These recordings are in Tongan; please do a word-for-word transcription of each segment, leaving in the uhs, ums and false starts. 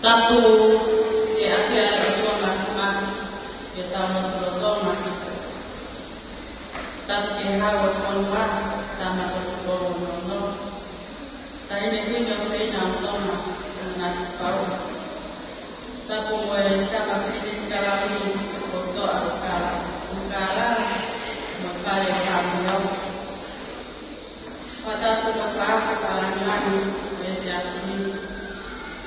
Tapu ki he ʻAfio ʻa e ʻOtua Māfimafi ʻi hotau lotolotonga. Tapu ki he Hau ʻo e fonua, Tama ko Tupou Ono Ono, Taʻahine Kuini ʻofeina ʻo Tonga, ʻAna Sipau. Tapu mo e Tama Pilinisi Kalauni, ʻOtua Ukala, Ukala, mo e Fale Fāmiofi. Fakatapu mo e Faʻahi Fakalāngilangi ʻo e efiafi ni.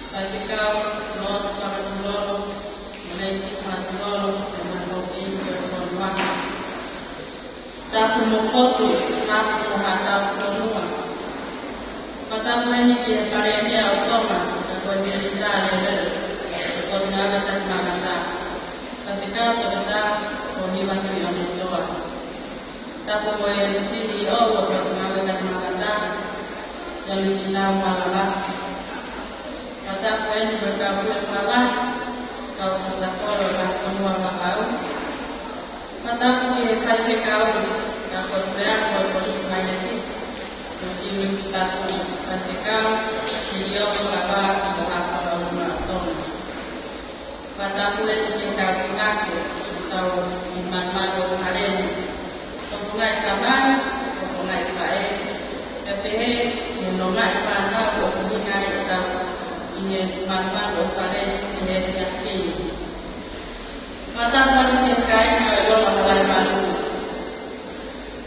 Faifekau, Lord Fakatulolo, mo e Lady Fakatulolo, mo e ngaahi houʻeiki ʻo e fonua. Tapu mo Fotu, Haʻapai mo Haʻatau Fonua. Fakatapu heni ki he Palēmia ʻo Tonga, pea ko e Minisitā Lelei, ʻa e Potungāue Takimamata. Faifekau, Toketā Kōhiva Tuʻionetoa. Tapu mo e C E O ʻo e Potungāue Takimamata, Sione Fīnau Malavafi. Fakatapu heni mo e kau pule fakavahe, kau ʻofisa kolo ʻo e fonua, fakatapu. Fakatapu ki he faifekau, kau puleako ʻo e Kolisi Vailefi, mo e siʻi tapu faifekau, siʻi ʻo fakavahe ʻo e Haʻa Fakalūkufua ʻo Tonga. Fakatapu heni ki he kau punake, ʻetau ʻi he malumalu ʻo Fale ni. Tokongaʻi tamai, tokongaʻi faʻē, pea pehē ki he longaʻi fānau ʻoku ʻi ai ʻetau ʻi he malumalu ʻo Fale ni ʻi he efiafi ni. Fakatapu atu ki he kāinga ʻo e Lolo Halaevalu,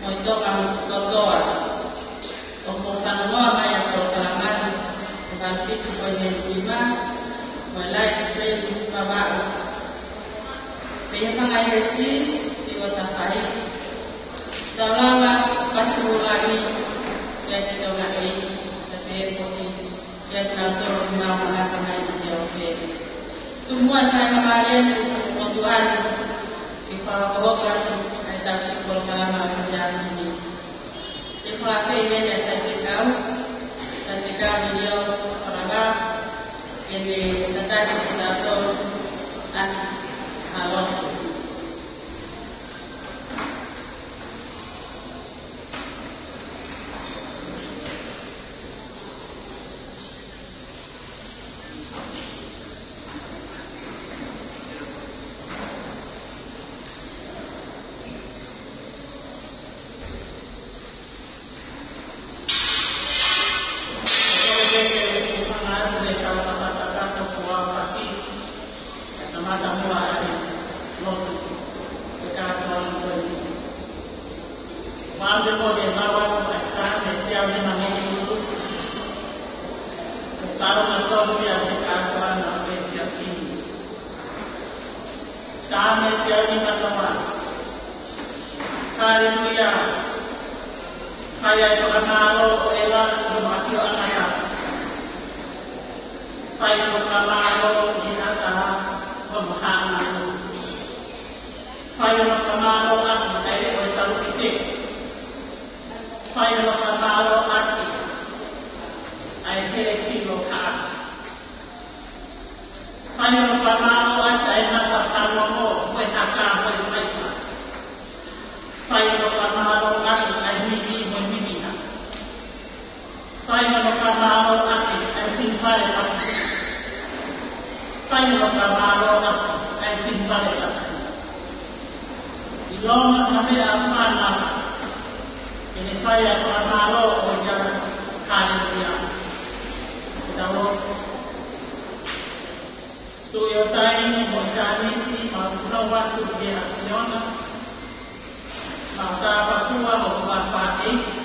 mo e Tonga motu kotoa, ʻoku fanongo mai ʻa e polokalama ni, ʻi he valu fitu poini nima, mo e live stream Vavaʻu. Pea ʻi he fanga ʻi he siʻi, ʻi Vaʻa Tafaʻi. Taulanga, Pasifiki, ʻi he Tonga ʻi, ʻa e pehē foki, ʻi he Tonga Toro, ʻi he Maʻa Mangata mai ʻi he ope. Tuku muʻa e faingamālie ni ke u tuku atu ai, ke fakahohaʻa atu ʻa e tau kiʻi polokalama ʻo e efiafi ni. Te u fakaafeʻi heni ʻa e faifekau, Faifekau Liliō Fakavā, ke ne tataki kitautolu ʻaki ha lotu. Fānau ko e maua ko e Saame teau nima mo e fitu. Ko e taulanga tolu ia ʻo e kātoanga ʻo e efiafi ni. Saame teau nima taha ua. Haleluia. Fai ʻa e fakamālō ʻo ʻEla ʻi hono ʻafioʻanga taha. Fai hono fakamālō ʻi he ʻata hono haʻanau. Fai hono fakamālō ʻaki ʻa e leʻo ʻo e talupite. Fai hono fakamālō ʻaki ʻa e hele filo kaʻa. Fai hono fakamālō ʻaki ʻa e nasa fanongo mo e haka mo e faiva. Fai hono fakamālō ʻaki ʻa e mimi mo e mimina. Fai hono fakamālō ʻaki ʻa e siʻi fale paki. Fai hono fakamālō ʻaki ʻa e siʻi fale paki. ʻIlonga ha meʻa ʻoku mānava, ke ne fai ʻa e fakamālō ʻo ia. Haleluia. Ke tau lotu. Tuʻi ʻo taimi mo ʻitāniti, mau nofo atu ki he ʻAfiona. Mau tāpafua hoʻo huafa, ʻEiki,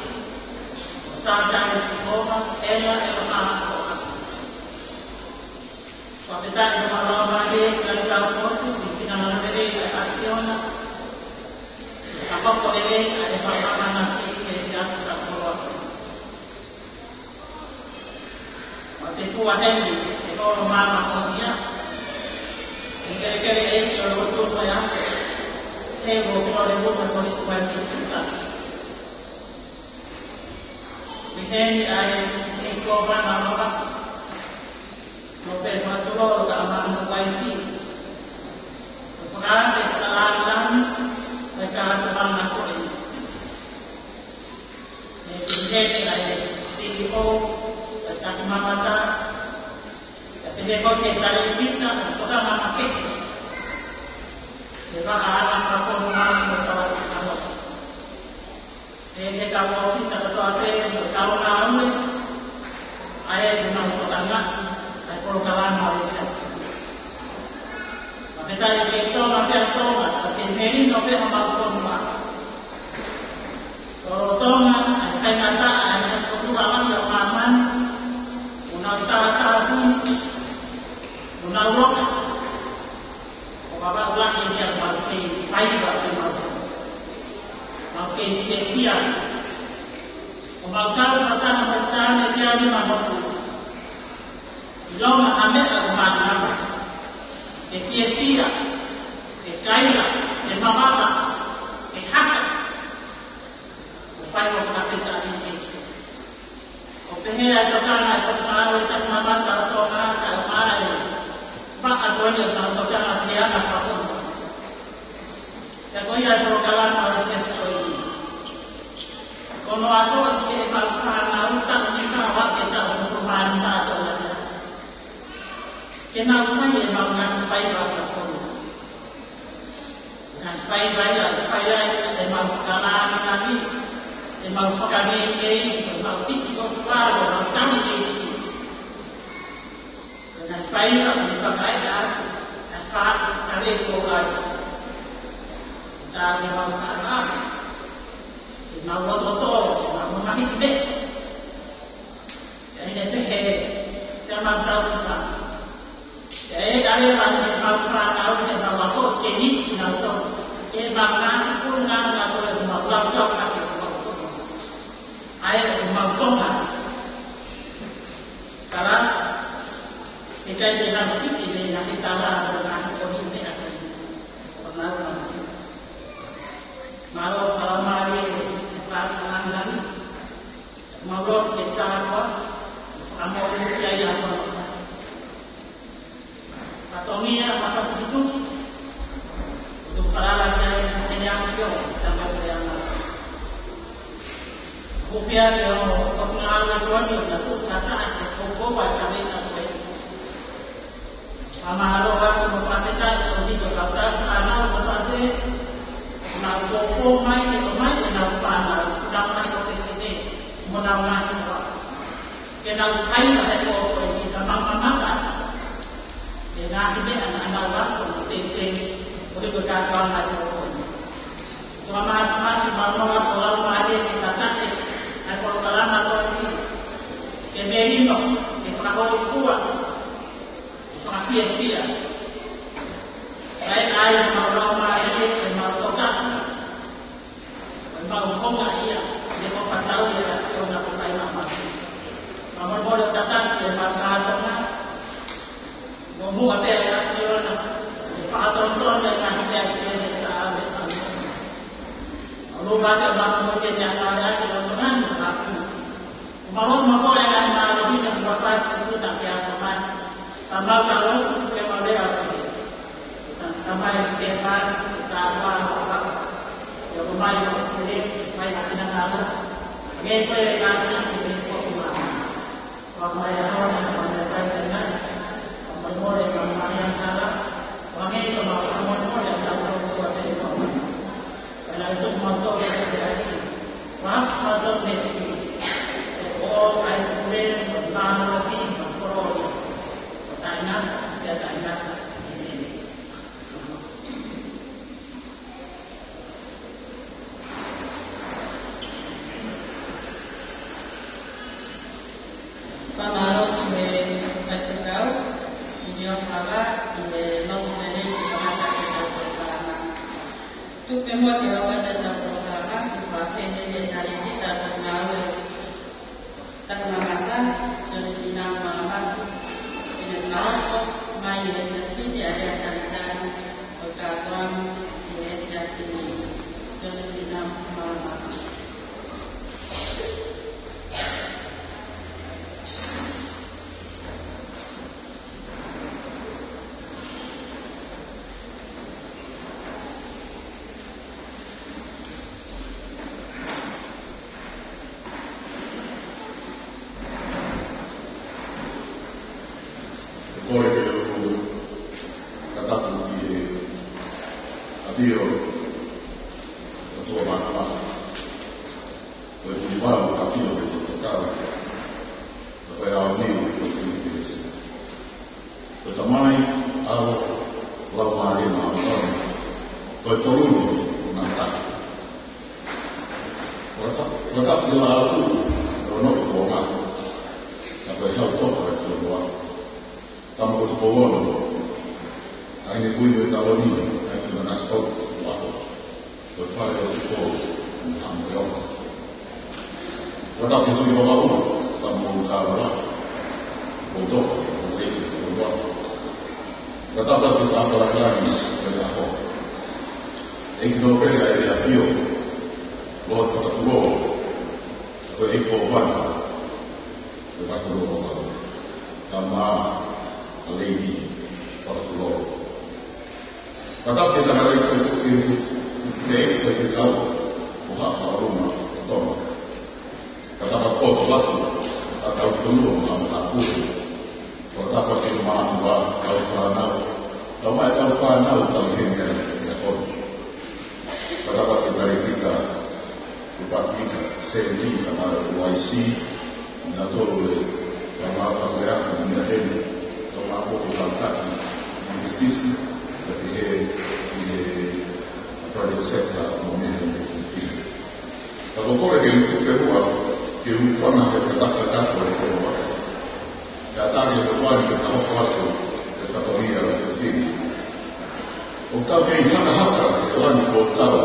ko Sātai Sihova, ʻEla ʻEloha ʻo ʻAfi. Fakafetaʻi hoʻo mālō mālie ʻi he tau potu, ʻi he finangalo lelei ʻa e ʻAfiona. Ka hoko lelei ʻa e pāpālangi ki he efiafi ka koloa. ʻOku te fua heni ʻe holo māmā ko ia. ʻE kelekele ʻEiki ʻo lotu ko ia. He mo kilo le mo ko isi wa ki suka. ʻI heni ʻa e ʻEiki ko Vana Lova. Mo pē fakatulolo ka ma no waisi. Ko fakaafe fakalāngilangi, ʻa e kātoanga ko eni. ʻE pehē ki he C E O, ʻa e Takimamata, ʻa e He ko e talēkita, tokanga makehe. He vaʻa ʻa e fakafonua mo e tau ʻi Samoa. He ko e kau ʻōfisa kotoa pē, mo e kau ngāue, ʻa ia ʻoku nau tokangaʻi ʻa e polokalama ʻo e efiafi. Fakafetaʻi ki he Tonga pea Tonga, ʻa e melino pē ʻo homau fonua. Lolotonga ʻa e faingataʻa ʻa e ngaahi fonua lahi ʻo māmani, ʻoku nau tātāpuni, ʻoku nau loka, ʻo vavaʻu lahi ʻeni ʻoku mau kei faiva ʻi mau. Mau kei fiefia. ʻOku mau kau fakataha mo e Saame teau nimangofulu. ʻIlonga ha meʻa ʻoku mānava, ke fiefia, ke kaila, ke mavava, ke haka, ʻo fai mo fakafetaʻi ki he ʻEiki. ʻOku pehē ʻa e tokanga ʻa e Potungāue Tapu Mamata ʻo Tonga, kae ʻumaʻā e vaʻa ko eni ʻoku nau tokanga ki he anga fakafonua. Pea ko ia e polokalama ʻo e efiafi ko eni. Ko hono ʻoatu ki heʻemau fānau taʻu ni kae ʻoua ke taʻu mo fumani taʻu na. Ke nau fai ʻemau ngaahi faiva fakafonua. Ngaahi faiva ia, fai ai ʻemau fakalāngilangi, ʻemau fakangeingei, ʻemau hiki ʻOtua, ʻemau tali ʻEiki. Ko e ngaahi faiva, ʻoku ne fakaʻeʻa atu, ʻa e faʻa kale ko ai. Tā ke mau faʻa, ke mau loto tō, ke mau mamahi meʻa. Pea ʻi he pehē, pea mau tau ki pa. Pea ʻe ʻaleva ʻemau fānau, ke mau ako, ke niki nau tō. ʻE mau ngaahi, pulu ngā ngā tō, ʻe mau lau tau ka ke mau tō. ʻA e ʻoku mau Tonga. Kala, ʻe ʻikai te nau hiki nei ngaahi tala ʻo ngaahi ko ni meʻa ko ni. Ko nau nau. Mālō fakamālō e fānau ngani. Mālō ke tākoa, fakamoʻoni ki ai ʻa e kono. Fatongia, mafatukitu. Kuo falala ki ai ʻEne ʻAfio, tama te ana. Ko fia ke o, ko ngā ue koni, na tu fata, ko ko wa ka me ka ko e. Fakamālō atu mo fakafetaʻi ʻoku hiki ʻo kau tau fānau kotoa pē, ʻoku nau kōkō mai, ʻe ʻomai ʻenau fānau, kau mai ʻo fefine, mo nau ngaahi fua. Ke nau fai ʻa e kōkō ʻi he tama mamata atu. Ke ngaahi meʻa naʻa nau ako ʻo teitei, ʻo hiko kātoa mai kōkō. Tuʻa māfimafi mau nofo atu ʻo lau mālie ke tataki, ʻa e polokalama ko eni. Ke melino, ke fakahōifua. Fakafiefia. Kae ʻai ʻemau lau mālie, ʻemau toka, ʻemau honga ia, ʻi he ʻofa tau ʻa e ʻAfiona ko fai mama. Mau molemole ʻo tataki ʻemau kātoanga, mo muʻa pē ʻa e ʻAfiona, ʻe fakatonutonu ʻa e ngaahi meʻa ki heʻene taʻau ʻe ʻAfiona. ʻO lua te ʻemau molemole ke ne ʻatā ʻa e ʻAfiona, ʻo mau lotu mo kole ʻa e mālohi na kuo fai Sīsū na ke ako mai. Ka mau ka lotu ke mau lea atu. Ka, ka mai ke mai, ka ua, ka ua. Ia ko mai o kule, mai a fina ka ua. Ngai ko e ka ni, ke me foki mai. Ka mai a hona, ka mai a kai ka ngai. Ka mai mole, ka mai a kala. Ka ngai ka mau ka mole mole, ka mau ka ua te ka mai. Pea naʻe tuku mautolu ʻe he ʻEiki. Ua afe mautolu mei he fili. ʻO ʻai pule, ʻo tānaki, ʻo koloa. ʻO taʻengata, pea taʻengata. ʻĒmeni. Fakamālō ki he faifekau, ʻi he ʻofa ʻi he lotu lelei ki he tangata ke tau polokalama. Tuku pē muʻa ke ʻoatu ʻetau polokalama, ke fakafeʻiloaki ʻe he talēkita ʻo e Potungāue Tapu Mamata, Sione Fīnau Malamatu, ʻi he fakalotolahi mai ʻi he efiafi ni ʻa e lea talitali ʻo e kātoanga ʻi he efiafi ni. Sione Fīnau Malamatu. Kole ke u fakatapu ki he ʻAfio ʻo e ʻOtua Māfimafi, ko e Tuʻipau, ʻAfio pea mo e Toketā, ko e ʻAoniu, ko e Tuʻi Pēsi, ko e Tamai, ʻAlo, Laumālie Māʻoniʻoni, ko e Tolu ni ʻo e Tangata. Fakatapu ki Laʻā Tuʻu, ʻo Noʻi Kuonga, ka ko e Hau Toka ʻo e fonua. Tama ko Tupou Ono, ʻa ʻEne Kuini ʻo e Taloni, ʻa ʻEne Kuini Nanasipauʻu Tukuʻaho, ko e Fale ʻo Tupou, ʻa ʻEne Haʻa Moʻui ʻOfa. Fakatapu ki he Tuʻi Vavaʻu, Tama ko Kavala, ko Tupou Toka, ko e Tuʻi ʻo e fonua. Fakatapu ki he Fakalāngilangi ʻo e ʻaho. ʻEiki Nōpele ʻa ʻEne ʻAfio, Lord Fakatulou, ko e ʻEiki Kōvana ʻo e Vahefonua ʻo Vavaʻu, Tama a Lady Fakatulou. Fakatapu ki he Takangalekale, ki he ʻEiki Faifekau ʻo Haʻa Fakaluma ʻo Tonga. Fakatapu foki atu ki he Tauhi Fonua mo e Haʻa Matāpule. Fakatapu ki he mātuʻa, kau fānau, tau mai kau fānau, tau heni ai he ʻaho ni. Fakatapu ki he Talēkita, ko Patikina, Sēniti, Tamai Uaisi, naʻa tau ʻi he, tau mai fakapea, mo e meʻa heni, tau mai ko e kau taki, mo e business, pea ki he, ki he private sector, mo e meʻa heni. Ka ko e kole ke u tuku pē muʻa, ke u hūfanga he fakatapu ʻa e fonua. Pea tā ke u tuku atu ke fakahoko atu e fatongia ʻo e fefine. ʻOku tau kei hakahaka he langi kuo tau,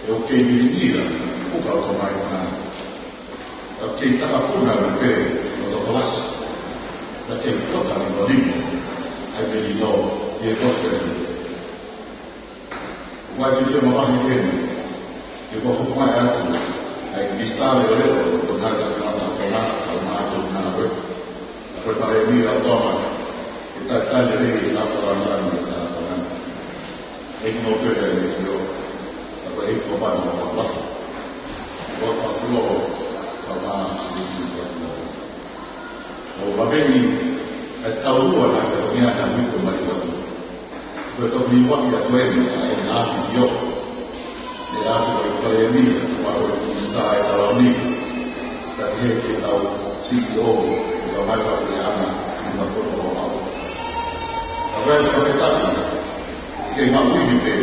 ʻoku kei vilingia, ʻoku kau tō mai na. ʻOku kei takapuna ʻi he pē ʻo e tokolahi. Ka kei toka ni ko limo, ʻa e melino, ʻi he kofeni. Vai ke te mamahi eni, ke fakafofongaʻi atu ʻa e Minisitā Leʻoleʻo ʻo e Ngaahi Tāpuaki ʻa Tonga, ʻa e Ngaahi Tāpuaki ʻa Tonga, ʻa e Palēmia ʻo Tonga, ke talitali lelei e fakalāngilangi ʻa Tonga. ʻEiki Nōpele ʻa ʻEne ʻAfio, ʻa e ʻEiki Kōvana ʻo Vavaʻu, ʻo Fakatulou, ʻa e Ngaahi Tāpuaki ʻa Tonga. ʻOku ou laveʻi ʻa e taulua naʻe fatongia ʻa e Uike ʻo Maliu Atu. Ko e tokoni ʻoku ʻi ai ʻa ʻEne ʻAfio, ʻEne ʻAfio ʻa e Palēmia, ʻa e Minisitā ʻa e Taloni, kae pehē ki he kau C E O, ʻo e kau maʻu fakalāngilangi ʻi he Vahefonua ʻo Vavaʻu. Ka ko e fakafetaʻi, ke maʻu ʻi he pē,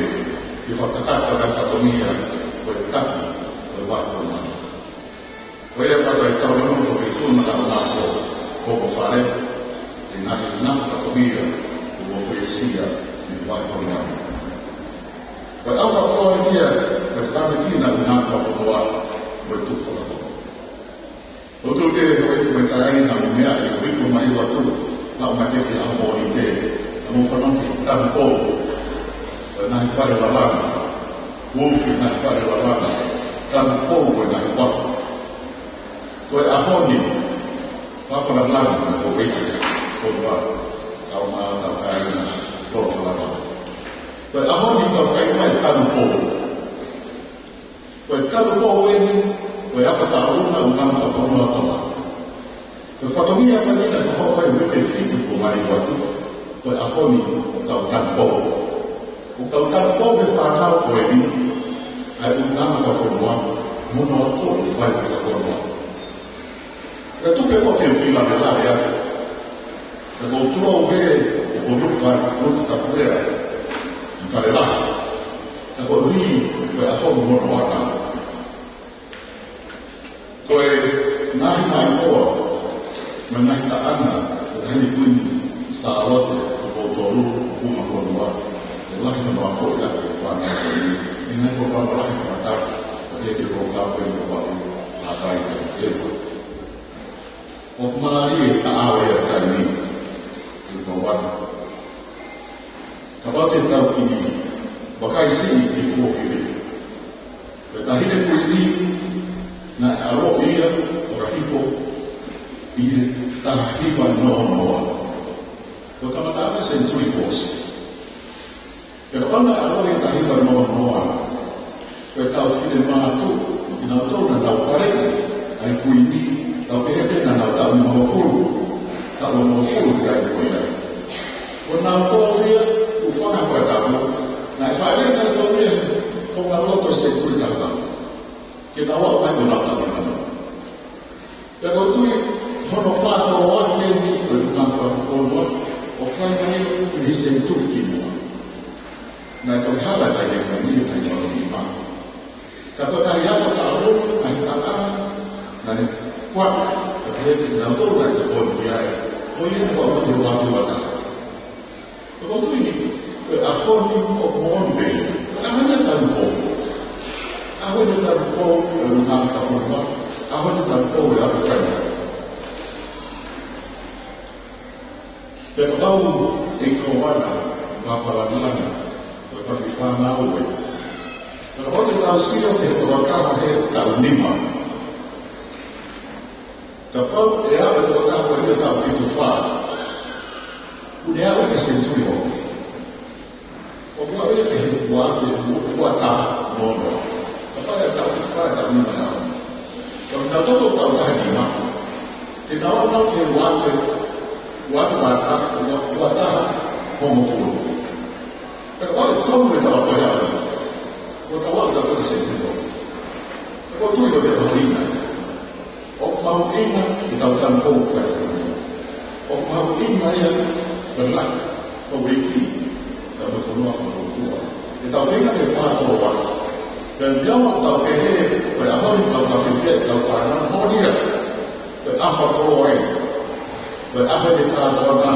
ke fakakakato ʻa e fatongia, ko e taki, ko e Vahefonua. Ko ia ʻoku tau talanoa ki he tuna ka ʻo nā ko, ko ko fale, ʻi he ngaahi, ngaahi fatongia, ʻoku fuesia, ʻi he Vahefonua. Ko e ʻaho ko eni ia, ko e tama ki he ngaahi fatongia, ko e tuku fakatō. ʻOku tau ke, ko e tuku e taina mo e meʻa, ʻi he Uike ʻo Maliu Atu, ka ʻomai ke ke ʻaho Mōnite, ka mou fanongo ki he tanupou, ko e ngaahi fale lalanga, kuo fuʻu ngaahi fale lalanga, tanupou ko e ngaahi uafu. Ko e ʻaho ni, fakalāngilangi mo e ʻEiki Kōvana, kau mai tau kāinga, kau fānau. Ko e ʻaho ni tau fai mai tanupou. Ko e tanupou eni, ko e ʻaho taʻu ʻuluaki ʻo e Ngaahi Tāpuaki ʻa Tonga. Ko e fatongia ko eni naʻe fakahoko ʻi he uike fitu kuo maliu atu, ko e ʻaho ni ʻoku tau tanupou. ʻOku tau tanupou he fānau ko eni, ʻa e ʻū ngaahi fakafonua, mo hono ako ʻo e fai fakafonua. Ka tuku pē ko e kiʻi lavelave atu. Ka ʻoku ou tulou he, ʻoku ou tuku fai, ʻoku ou tuku tapu ʻi Fale Lahi. Ka koeʻuhi, ko e ʻaho mo hono ʻoatu. Ko e ngaahi maimoa, mo e ngaahi taʻanga, ʻo e Taʻahine Kuini Sālote, Tupou Tolu, ʻo Kuini Fonua, ʻoku lahi hono ako ʻi he fānau ko eni, ʻi he ngaahi polokalama lahi kamata, ʻo e kiʻi polokalama ko eni ko Vavaʻu, ʻa Vavaʻu, ʻa Vavaʻu. ʻOku mālie e taʻau ia ʻo e taimi ni, ʻi Tonga ni. Kapau te tau kiʻi vakai siʻi ki he kuohili. Ko e Taʻahine Kuini, naʻe ʻaloʻi ia, fakahifo, ʻi he taha hiva noa noa. Ko e kamataʻanga senituli kuo ʻosi. Pea kapau naʻe ʻaloʻi ʻi he taha hiva noa noa, ko e kau finemātuʻu, ʻi he taʻu naʻa nau faleʻi ʻa e Kuini, tau pehē pē naʻa nau taʻu hongofulu, taʻu hongofulu ʻi he taimi ko ia. ʻo nau tau ina. Pea ʻoku ou tui hono pātoloaki eni ʻo e ʻulungaanga fakafonua ʻo kai mai ʻi he senituli ki muʻa. Naʻe toki hala e taimi ko eni he taimi ʻo e nima. Ka ko e ngaahi ako taʻalo, ngaahi taʻanga, naʻa ne kuaʻi, ka pehē kinautolu naʻe tokoni ki ai. Ko ia naʻe ʻoatu ʻe he uafu ʻa taha. Ko e tui ni, ko e ʻaho ni ʻoku moʻoni pē, ko e ʻaho ni ʻa e talupou. ʻAho ni ʻa e talupou, ko e ʻulungaanga fakafonua, ʻaho ni ʻa e talupou ʻo e ʻapi kai. Pea kapau ʻe ʻikai ko ena, ma fakalangilanga, ko e taki fānau ē. Pea kapau te tau sio ki he tokotaha he taʻu nima. Kapau ʻe aʻu e tokotaha ko eni ʻo taʻu fitu fā. Kuo ne aʻu ki he senituli hoko. ʻOku aʻu ia ki he ua afe, ua taha noa noa. Kapau ʻe taʻu fitu fā, taʻu nima ia. Ka ʻi he taʻu, taʻu taha nima. Te nau aʻu nau ki he ua afe, ua afe ua taha, ua, ua taha hongofulu. Pea kapau ʻe tonu e taʻu ko ia, kuo tau aʻu tautolu ki he senituli hoko. Ko e tui ko e meʻa mahuʻinga. ʻOku mahuʻinga ʻetau talupou ki he ʻaho ni. ʻOku mahuʻinga ia ki he lahi ʻo e ʻEiki, ki he fonua fakamotuʻa. ʻEtau feinga ke pātoloaki. Pea neongo ʻetau pehē, ko e ʻaho ni ʻoku tau fakafiefia ʻetau fānau, moʻoni ia. Ko e ʻaho fakakoloa eni. Ko e ʻaho ʻe kātoanga.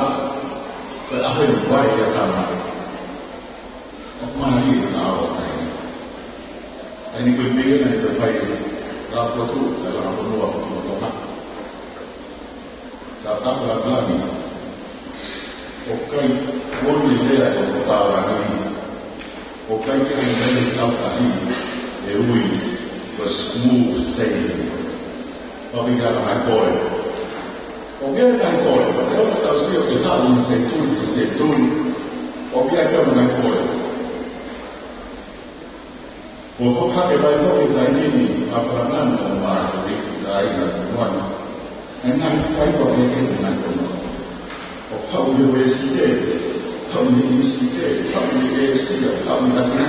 Ko e ʻaho ʻe vai ʻa e tama. ʻOku mālie ʻetau ʻaho taimi. Taimi ko eni pē ia naʻe toe fai e fokotuʻu ʻa e langa fonua ʻo Tonga. Ka fakalāngilangi, ʻoku ʻikai ko e lea ʻo e tau langi, ʻoku ʻikai ke ʻi ai ha taha ʻe ui ko e smooth sailing. ʻOku ʻi ai e ngaahi pole. ʻOku ʻi ai e ngaahi pole. Pea ʻoku tau sio ki he taʻu mei he senituli ki he senituli. ʻOku ʻi ai e ngaahi pole. ʻOku hake mai foki e taimi ni ʻa e fakalāngilangi ʻo e mātuʻa ʻi he ʻaho ni. ʻE ngaahi faiva kehekehe ʻi he ngaahi fonua. ʻOku haʻu mei he Uēsite, haʻu mei he ʻIsite, haʻu mei ʻĒsia, haʻu mei ʻAfilika.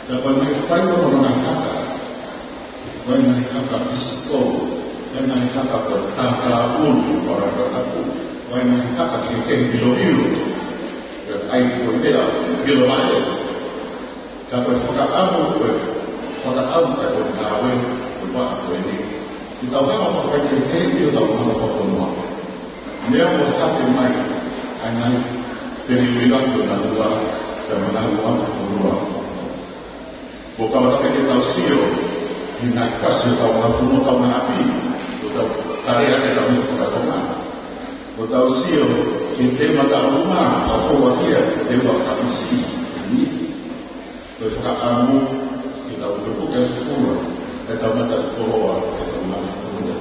Pea ko e ngaahi faiva mo e ngaahi haka. Ko e ngaahi haka physical, ko e ngaahi haka ko e tātāʻulu, fakatātā. Ko e ngaahi haka kehekehe ʻiloʻilo. Ko e ʻai ko e meʻa, ʻilo mai. Ka ko e fakaʻamu, ko e fakaʻamu, ka ko e ngāue, ko e meʻa ko eni. Ke tau hanga ʻo fakafaikehekeheʻi hotau ʻulungaanga fakafonua. Meʻa ʻoku hake mai, ʻa e ngaahi, peni ui laki ʻo e natua, pea mo e ngaahi ʻulungaanga fakafonua. Ko e kamata pē ke tau sio, ʻi he ngaahi fasi ʻo hotau ʻulungaanga fakafonua, hotau ngaahi ʻapi, ʻo tau tali ʻaki ʻetau meʻa fakatonga. Ko ʻetau sio ki he teʻeki mataʻulunga, fakafoua ia, teʻeki fakafisi. Ko e fakaʻamu ke tau tuku ke fua, ʻetau mata koloa, ʻetau mata koloa.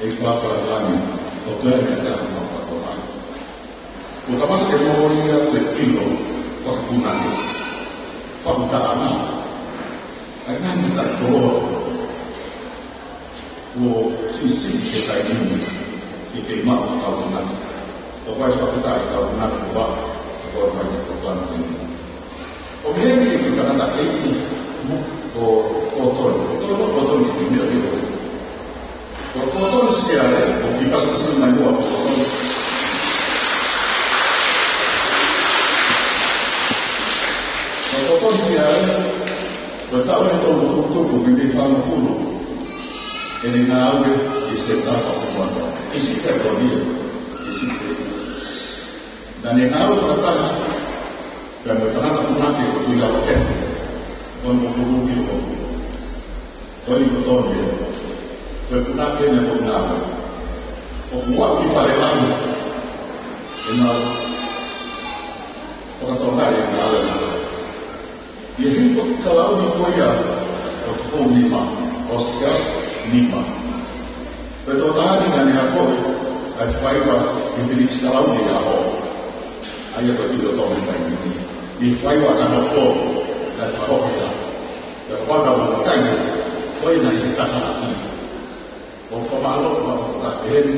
ʻE fakalāngilangi, ʻoku ʻi ai e meʻa ʻe taha ʻoku mau fakatomai. Kuo kamata ke mole ia ʻa e ʻilo, fakapunake, fakataʻanga. ʻA e ngaahi mata koloa. Kuo sisi ke taimi ni, ke ke maʻu ʻa e ʻulungaanga. Ko e fakataʻanga ʻa e ʻulungaanga ko ē, ko e ʻulungaanga ko ē. ʻO meʻa ni ko e tangataʻeiki mo ko Kotoni. Ko Kotoni, ko Kotoni ki mea ki o. Ko Kotoni Siale, ʻoku pasipasi mai muʻa ko Kotoni. Ko Kotoni Siale, ko e taʻu ʻe tolungofulu tupu, mei he fāngofulu. ʻEne ngāue ʻi he Senitā Fakafonua. ʻIsi pē ko ia, ʻisi pē. Naʻa ne ngāue fakataha pea mo e tangata punake ko Tuʻihaʻakefu, onongofulu ki he uofulu. Ko eni Kotoni ē. Ko e punake eni ʻoku ngāue. ʻOku aʻu ki fale lahi. ʻE mau fakatokangaʻi e ngāue. ʻI he hili foki e kalauni ko ia ʻo Tupou Nima, ʻo Siaosi Nima. Ko e tokotaha ni naʻa ne akoʻi ʻa e faiva ʻi he pilīsone kalauni ʻi he ʻaho. ʻA ia ko e tuʻi ʻo Tonga ʻi he taimi ni. ʻI he faiva ʻa Kanokupolu, naʻe fakahohe ia. Pea kapau naʻa mo kai ia, ko ia naʻe ʻi he tafaʻaki. ʻOku fakamālō, ʻoku fakamālō, ʻe heni,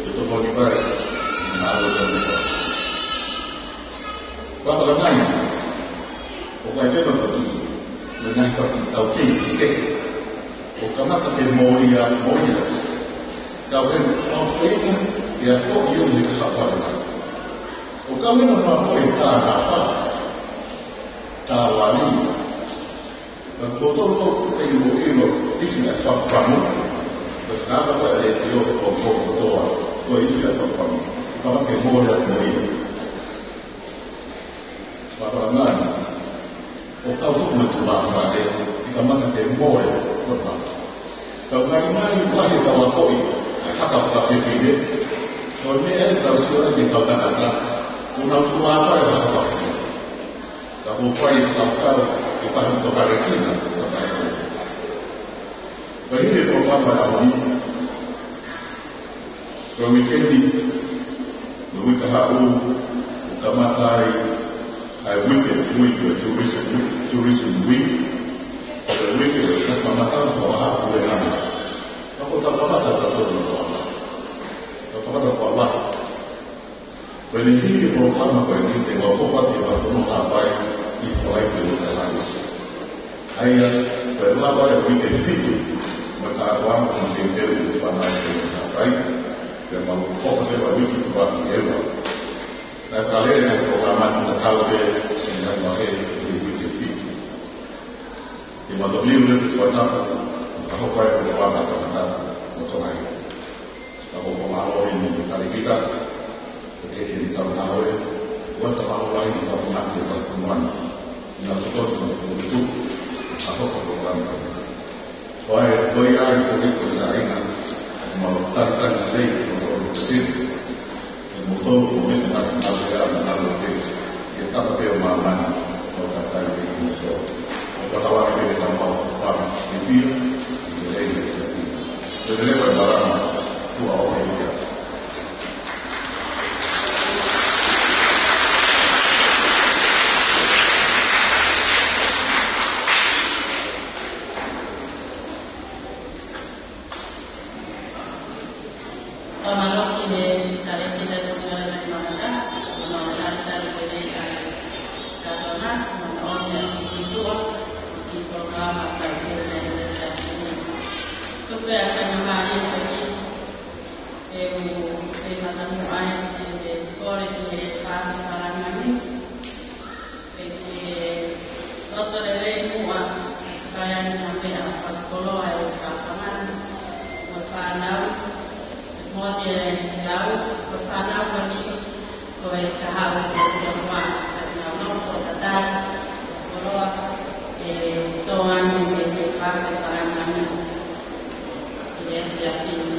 ʻe tokoni mai, ʻe ngāue tonu. Fakalāngilangi, ʻo Ko e pē ko e kiʻi, ko e ngaahi fakataukei kehekehe. ʻO kamata ke mōlia, mōlia. Tau hē, ʻo feinga ke akoʻi ʻo ne ka hapa na. ʻO kau hē na ma ko e tā nafa, tā wali. Ka ko tolu ko e ʻilo, ʻilo, ʻi he fakafamu. Ko e fakafa ko e letiō ko ko kotoa. Ko e ʻi he fakafamu. Kamata ke mōlia, mōlia. Fakalangan, ʻo kau foki mo e tuʻa fale, ʻi kamata ke mōlia, ko e mā. Kau ngalingali lahi ʻetau akoʻi, ʻa e haka fakafefine, ko e meʻa ʻe tau sio ai ke tau tangata, ko nau tuʻa fale haka fakafefine. Ka ko fai e tau tau, ke pahi to kare kina, ko e fai ko. Ka hili ko papa ʻa ʻoni, Ko e uike ni, ko e uike haʻu, ʻo kamata ai, ʻa e uike, uike, tourism week, tourism week. Ko e uike, ka kamata, ko e haʻu e hana. Ka ko ta kamata, ta tō na kamata. Ta kamata, ko e haʻu. Ko e niʻihi ko e polokalama ko eni te mau hoko atu ʻi Haʻapai ʻi Falaite ʻo e ʻaho ni. ʻA ia, ko e lava e uike fitu, mo e kātoanga ko e teuteu ʻo e fānau ʻi Haʻapai, pea mau hoko atu ki he uike ʻuluaki ʻe ua. Naʻe fakalele ʻa e polokalama ʻi he taʻu pē, ʻi he ngaahi vahe ʻi he uike fitu. Te mau toki liliu leva ʻo fakatapu, ʻo fakahoko e polokalama ʻa e tangata ʻo Tonga ni. Ka ko e fakamālō eni ki he talēkita, ko e heni kau ngāue, ʻoku fakamālō lahi ki he kau ngāue ʻi he kau fonua ni, ʻi he tokoni mo e tuku, ʻa e hoko ko e ngāue. Ko e, ko e ai ko e ko e ai na, mau talitali lelei ki he kau ngāue. Ke mau tonu ko e meʻa mai ngāue ʻa e ngāue. Ke tapa pē ʻo māmani, ʻo tatali pē ki he moutolu. ʻO tatawari pē ke tau mau, pami, ke fia, ke lei, ke fia. Ke lele pē marama, tua o e ia. Fakamālō ki he talēkita Toketā Tuʻimaʻata, ʻo ne talitali lelei ʻa e kātoanga, ʻo ne ʻomi ʻa e tuʻa, ki he polokalama ʻa e Tuʻi Tuʻi. Tuku pē ʻa e faingamālie ko eni, ʻe u, ʻe matamu ai, ʻe, ʻe kole ki he fānau palani ni. Ke ke loto lelei muʻa, kae ʻai ha meʻa fakakoloa ʻe he kāfanga, mo e fānau, mo e lau, ko e fānau ko eni, ko e kahaʻu ʻo e fonua, ka te nau nofo tatau, koloa, ʻe tō ange mei he fānau palani, ʻi he efiafi ni.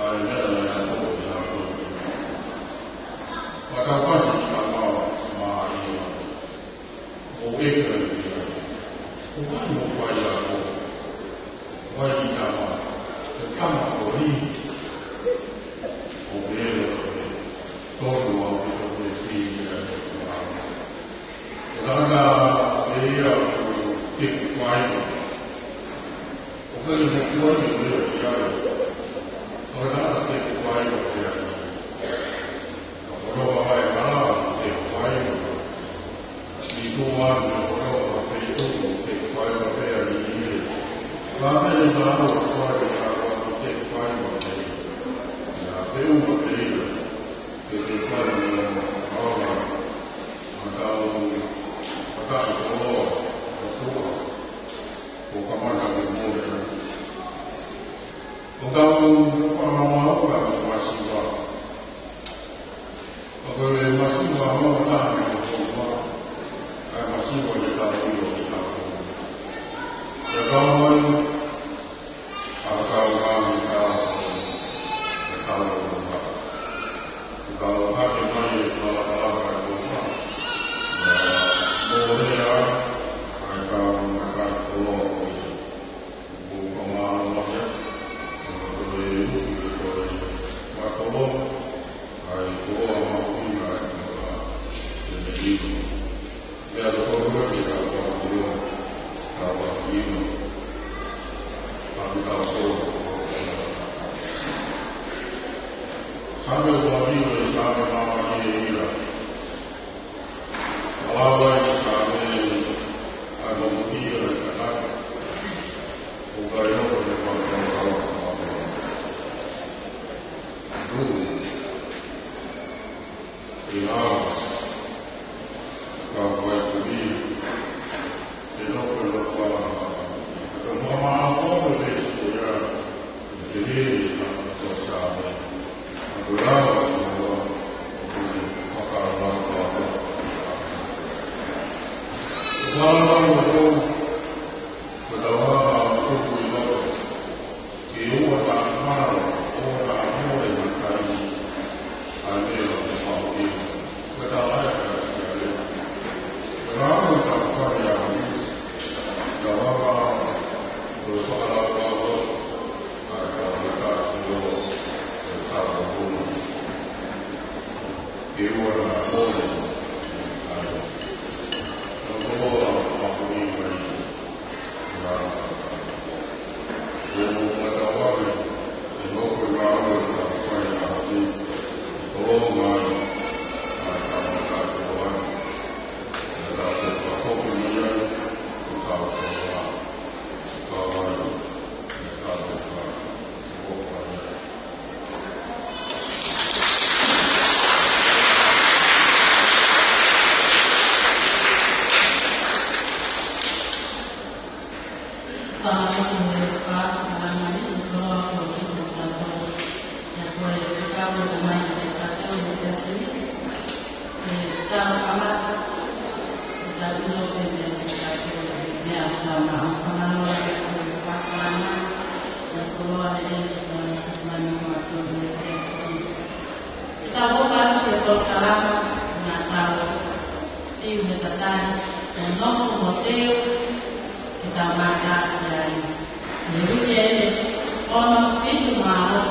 ʻa e meʻa naʻe hoko ʻi he ʻaho ko ē. Fakataupasi ki he tama māʻoniʻoni. ʻO ʻeke ʻa e meʻa. Ko hai hoʻo faiako? Ko hai kiʻi tama? Ko e tama ko Li. ʻO pehē ʻe Li, tonu ʻaupito ke fili meʻa ʻe he ʻOtua. Ko e tangata pē ia ʻoku teku faiva. ʻOku ʻikai ke motuʻa ia ʻo ia ia. Ko e tangata teku faiva pē ia. Ka ko e ʻOtua ʻoku teku faiva. Ni ko ʻene ʻOtua ʻoku teku faiva pē ia ni ia. Ka pehē ʻe he ʻOtua ʻoku teku faiva pē ia. Ia, teku faiva pē ia. Ke te fai mo aola, ʻa e tau, ʻa e tau koloa, ʻa e koloa, ʻo kamata ke mole. ʻO tau fakamāʻopoʻopo ʻa e masiva. ʻA ko e masiva ʻoku taha ʻi he koloa, ʻa e masiva ʻoku tau ʻilo ʻi he tau. Ke tau mai, ʻa e kau ngāue ʻa e kau ʻOtua. Ke tau hake mai e kalakalaka ʻa e ʻOtua. Mo e rea, ʻa e kau ngāue ʻa e ʻOtua. Ko e fakamālō mai, ʻo toe uki, ʻo toe mātolo, ʻa e ʻOtua mahuʻinga ʻa e ʻOtua. Ke te ʻilo. Pea ko e koloa ke tau kau koloa, tau kau kino, tau kau koloa. Saame ua hiva ʻi he Saame māmani ʻe ia. Malava ʻi he Saame ʻa e momoʻi ʻa e tangata. ʻOku ʻikai hoko ʻene kau kau kau kau. Duu. ʻI he ʻao, ka ʻoku ʻikai ke ʻi ai, ʻe nofo, ʻe nofo ʻa, ʻe ka mama ʻa ʻo te si ko ia, ʻe te he ʻi ka ko sa me, ʻa ko ia ʻa si ʻo, ʻo te fakalakalaka ʻa ʻo. Fakalakalaka ʻa ʻo, ko e tau ʻa ʻo ʻo ʻi loto. Ke ʻoua naʻa mamaʻo, ʻoua naʻa mole matai, ʻa e meʻa ʻoku mahuʻinga. Ko e talaʻi ʻa e Siasi. Ko e ʻaho ʻoku tau fai ai, ʻa e ʻaho, ko e fakalakalaka, ʻa e kau ʻi he tau ʻo, ko e tau ʻo. Ke ʻoua naʻa mole, ʻa e. Ko e koloa mahuʻinga ia. Ke tau ō mai ki he polokalama, naʻa tau fiu he tataki, ʻo nofo mo teu, ke tau mātā ki ai. He uike ʻeni, ono fitu mā ono,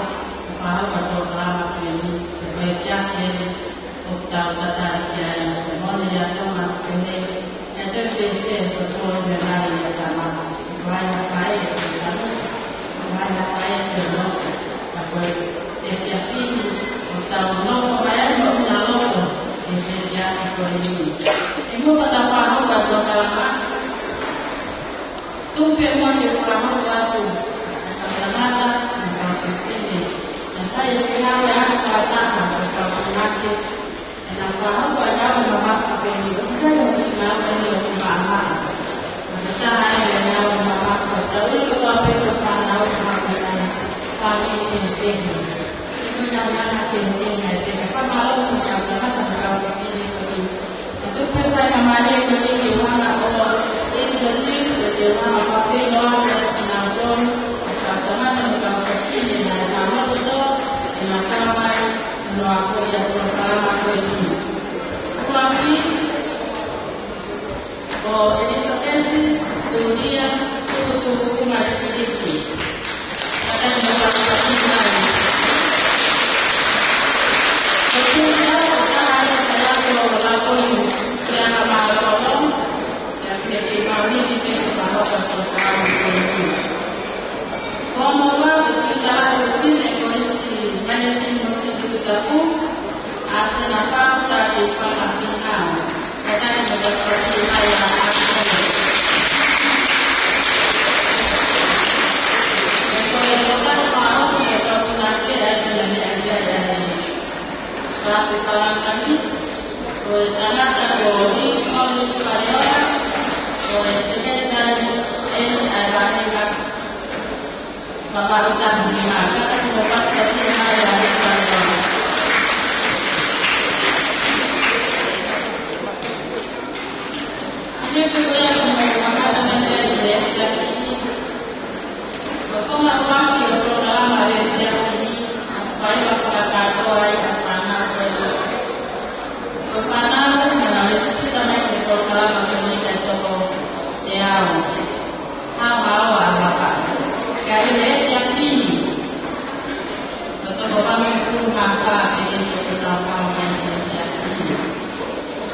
efiafi ni, ʻo tau nofo mai ai mo ʻuna loto ʻi he efiafi ko eni. Kimuʻa pea tau fakahoko ʻa e polokalama, tuku pē muʻa ke u fakahoko atu ʻa e kau tangata mo e kau fefine naʻe fai e ngāue ʻaki fakataha ʻo e kau punake, ʻenau fakahoko ʻa e ngāue mamafa ko eni, ʻoku ʻikai ko e ngāue ʻeni ʻoku maʻamaʻa. Naʻe taha ai e ngāue mamafa, tau ʻilo kotoa pē ko e fānau ʻoku maʻu ai, fāmili kehekehe. Ko e ngaahi ʻuhinga kehekehe ia, pea fakamālō ki he kau tangata mo e kau fefine ko eni. Ka tuku pē faingamālie ko eni ke u hanga ʻo introduce, pe ke u hanga ʻo fakafeʻiloaki ʻa kinautolu, ʻa e kau tangata mo e kau fefine naʻe fakahoko ʻenau tala mai, ʻenau ako ʻi he polokalama ko eni. ʻUluaki, ko ʻElisapesi Sulia Tukutuku Maifiliki. Kātaki mo e kau fefine. Ko Sulia ko e taha ia ʻo e kau ako ʻo e Lakoni Puleʻanga Mālōlō, ʻa ia ʻoku kei maʻu liliu pē ke fakahoko ʻa e polokalama ko eni. Ko hono ua, ko e kau tangata fefine ko ʻIsi Maile Fini mo Sipi Tutapu, ʻa Sena Fau Taki Fakafinau. Kātaki mo e kau fefine mai ʻa Sena. Ko e kau tangata fānau, ko e kau punake ʻa e kau meʻa ia ʻa e Fakafikalangani, ko e tangata ko Lee Collins Faleola, ko e Sekelitali ʻeni ʻa e Vāhenga Vavaʻu Tahi Nima, kātaki mo e kau fefine mai ʻa Lee Faleola. Ko e kau tangata fefine, ko e konga ʻuluaki ʻo e polokalama ʻo e efiafi ni, ʻoku fai fakakātoa ai ʻa e fānau ko eni. Ko e fānau naʻa nau lēsisita mai ki he polokalama ko eni ʻe toko teau. Haohaoa ʻa e mapa. Ka ʻi he efiafi ni, ko e toko valungofulu mā fā pē ʻeni ʻoku nau kau mai ki he efiafi ni.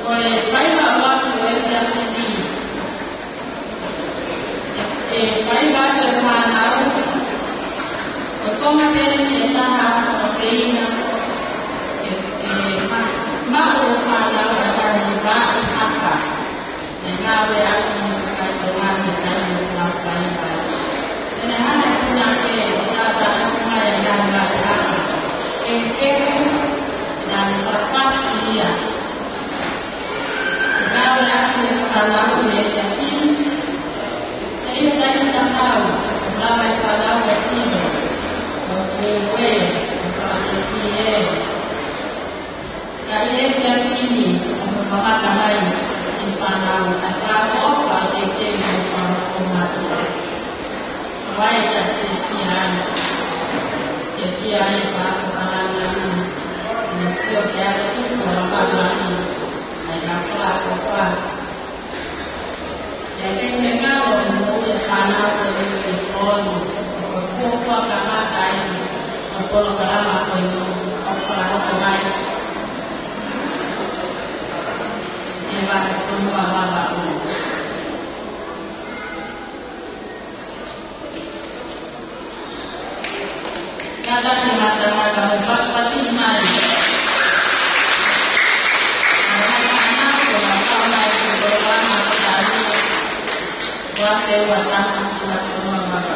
Ko e faiva ʻuluaki ʻo e efiafi ni, ʻe fai ʻaki ʻe he fānau, ko e konga pē ʻeni ʻe taha ʻo e feinga ke, ke ma-, maʻu ʻe he fānau ʻa e ngaahi vaʻi haka, ʻe ngāueʻaki ʻi he kakai Tonga he taimi ʻoku nau faiva ai. Pea naʻe hanga ʻe he punake ʻo tātāʻaki mai ʻa e ngaahi vaʻi haka kehekehe naʻe fakafasi ia. Ngāueʻaki ʻe he fānau ʻi he efiafi ni. Pea ʻi he taimi tatau, ʻoku lava ʻe he fānau ʻo filo, ʻo fōue, ʻo fakatekie. Ka ʻi he efiafi ni, ʻoku mamata mai ki he fānau ʻa e fakaʻofoʻofa ʻa e teuteu mo e fakamafola. Ko e ʻai ʻa e fiefia ai, fiefia ai ʻa e fakaʻapaʻapa ʻa e Laumālie, ʻene sio ki he ʻalu atu ʻa e Laumālie, ʻa e fakaʻofoʻofa. ʻE kei ngalo ʻa e moʻui ʻa e fānau ko eni ʻi he pō ni, ko e fuofua kamata ʻeni ʻo e polokalama ko eni ʻoku fakahoko mai ʻi he vahefonua Vavaʻu. Kātaki mo e kau tangata mo e kau fefine mai. Mo e kau fānau, ko e kau mai ki he polokalama ko eni. Ua te ua taha, ua te ua maka.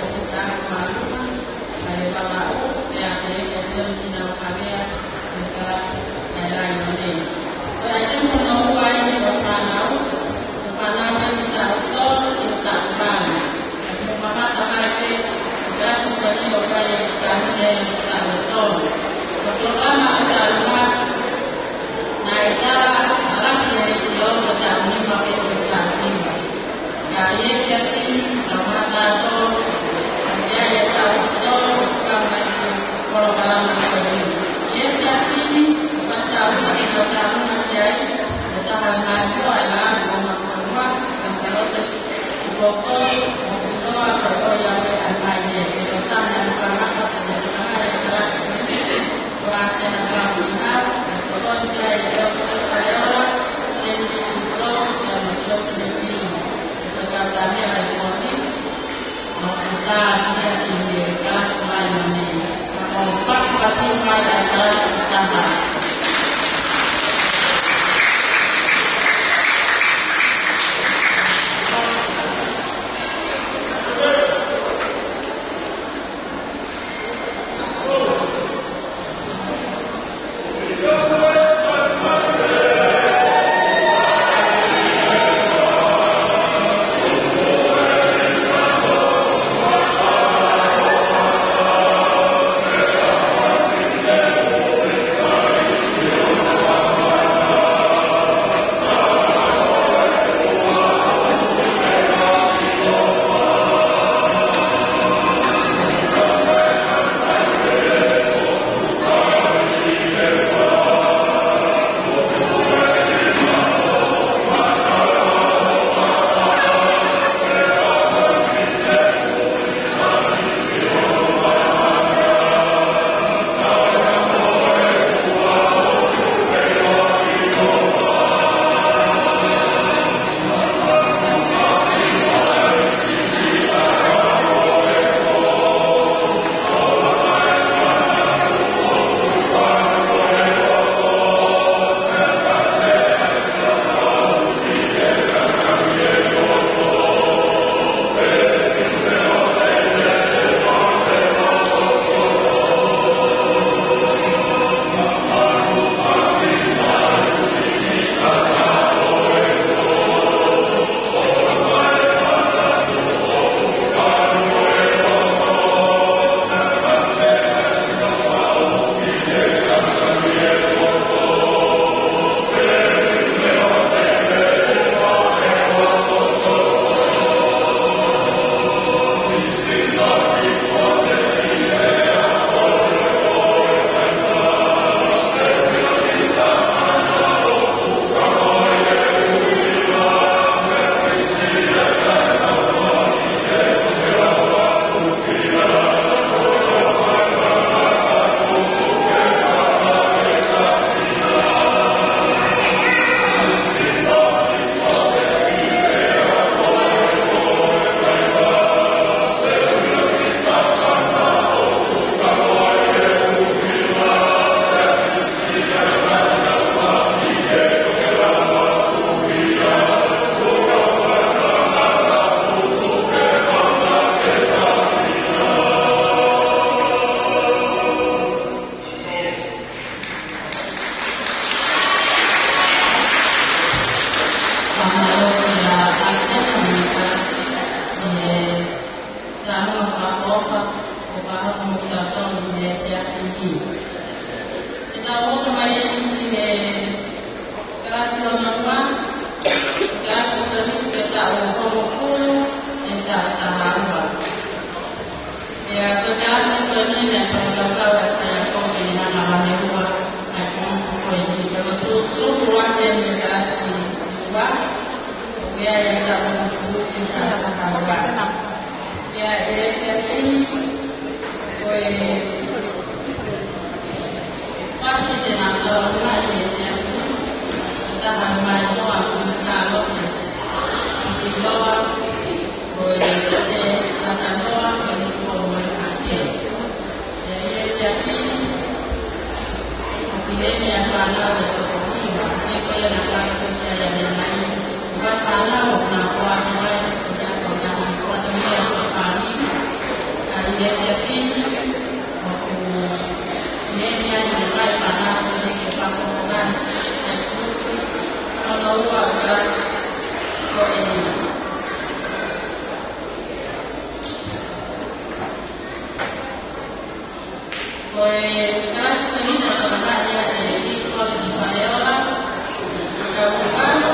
ʻoku ʻi ai e palani, ʻa e palani, ʻa e ʻEiki ʻa Sione Kinautavea, ʻa e kalasi ʻa e Lainone. Ko e ʻaho ni ʻoku ou ʻai ni ʻo fānau, ʻo fānau ʻa kitautolu, ʻi he taʻu ni. Mo mamata mai pē, ʻa e kalasi ko eni ʻoku ʻai ʻe he kāinga ʻi he taʻu ni. Ko e polokalama ʻo e taʻu ni, naʻe ʻi ai e kalasi ʻi he Sione ʻo taʻu nima pē ʻo taʻu nima. Ka ʻi he efiafi ni, ka mata tō, ka ʻi ai e taʻu tō, ka mai ki he polokalama ko eni. ʻI he efiafi ni, ka tau mai ki he taʻu nima ki ai, ʻe taha mai ko e la, ʻo ma ko ma, ka ka lote, ko ko, ko ko, ko ko ia ke ʻai mai e, ko tana e tangata, ko ko tana e kalasi, ko a se na ka puna, ko ko ia e o se ka e ola, se ni ki ko, ko na ko se ni ki, ko ka tana e ai ko ni, ko ka tana e ki e kalasi mai ni, ko patipati mai e kalasi tana. Ko e kalasi ko eni naʻe fakakaukau ʻaki ʻe Sīsū ki he ngaahi ʻaho ʻe ua, ʻa e kiʻi upu ko eni, pea ko e tuʻutuʻuni ʻa e kalasi ua, ʻoku ʻi ai e taʻu upu ki he taʻu taha ua. Pea ʻi he efiafi ni, ko e fasi te nau lau ʻi he efiafi ni, ko e taha mai ʻo Sālote, ʻoku ʻiloa ko e Talanoa ki he Fuakava Moʻui ʻAkeo. ʻI he efiafi ni, ʻoku ʻi heni ʻa e fānau ʻe toko hiva, he ko ia naʻa tau kei ʻi ai ʻanenai, ʻa e fānau ʻoku nau ʻoatu mai, ko ia ko ia, ko ia ko ia, ko ia ko ia, ʻa e efiafi ni, ʻoku ʻi heni ʻa e ngaahi fānau ko eni ke fakafofongaʻi ʻa e kupu, hono ua ʻa e kalasi ko eni. Ko e kalasi ko eni naʻe fakahā ʻe he Kiʻi Kōlisi Faleola, ʻa e kau ʻi he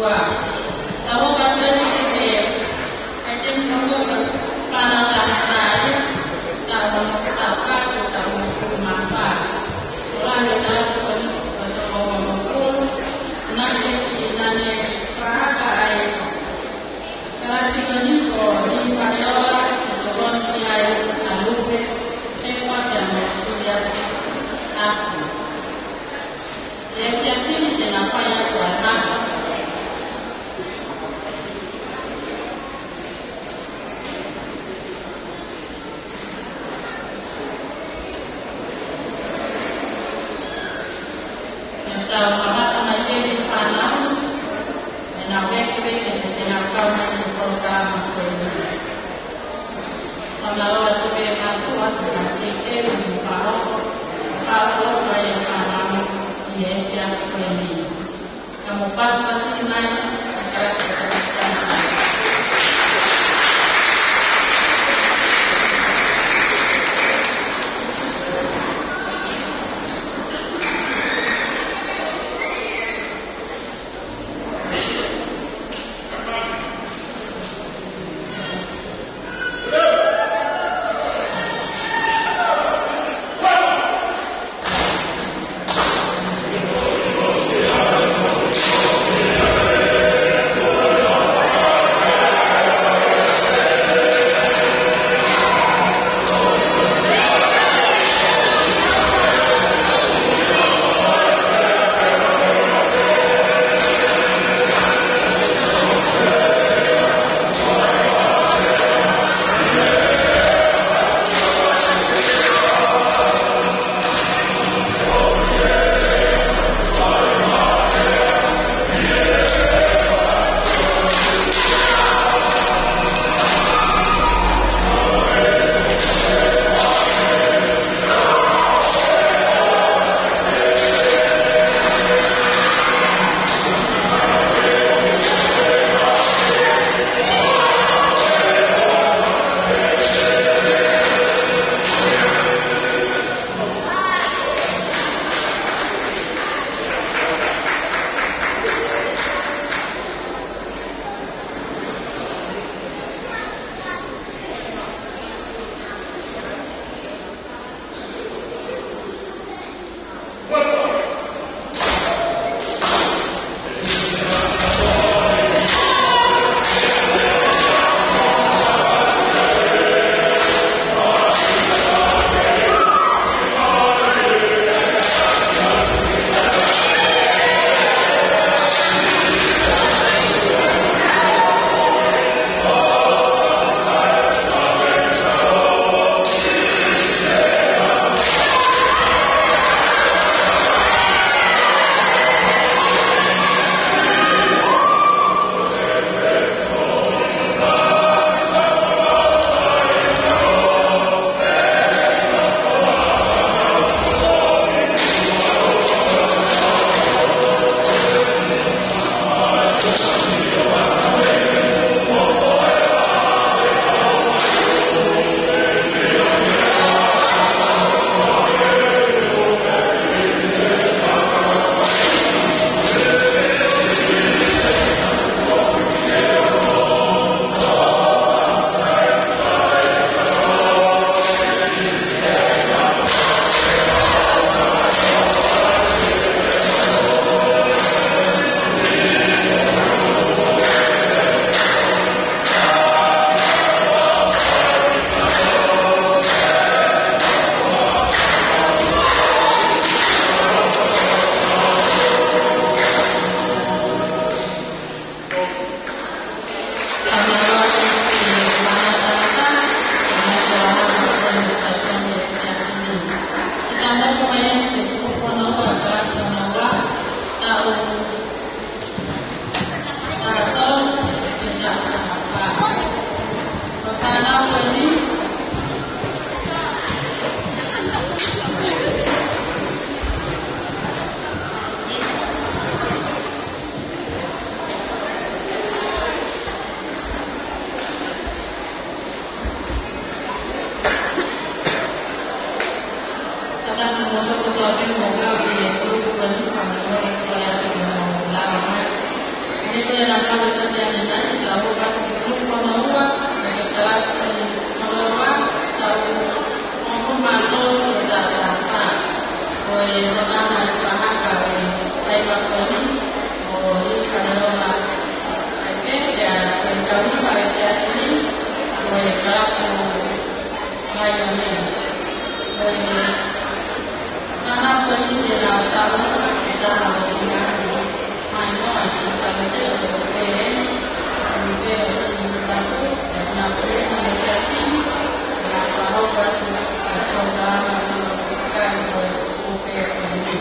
Tau ō atu eni ki he, ʻi he temipolo, fānau taha taha ia, taʻu ono, taʻu taha, taʻu hongofulu mā fā. Ko Lale Tausi ko ni, ko e toko hongofulu, naʻe ʻi nane fāka ai. Kalasi ko ni ko Ni Paiola, ko Tokoni ki ai, ʻa Lupe, Sepa, pea mo Tuliasi, ʻa Aku. ʻI he efiafi ni te na fai atu ʻa e hako. Naʻa tau kamata mai pē ki he fānau, ʻenau vēkeveke, ʻenau kau mai ki he polokalama ko eni. Fakamālō atu pē mātuʻa, ʻa e kei kei mo fāʻo, fāʻo, fāʻo, fāʻo, ʻi he efiafi ko eni. Ka mou pasipasi mai, ʻa e kalasi ʻa e kalasi. Ko e tokanga ʻa e Fānau ʻa e taimi ko eni, ʻo Lika Leona Saike, pea ko e tauhi ʻa e efiafi ni, ko e Kalapu Laionia. Ko e fānau ko eni te nau tau, ʻe taha ʻo e ʻaho ni. Mai noa ki Tautea ʻo pehē, ʻo pehē ʻo Sīsū Tapu, ʻe nau pehē ni e efiafi ni, ʻe nau faʻa hoko atu ʻa e polokalama ʻo e kai ʻo e kupe ko eni.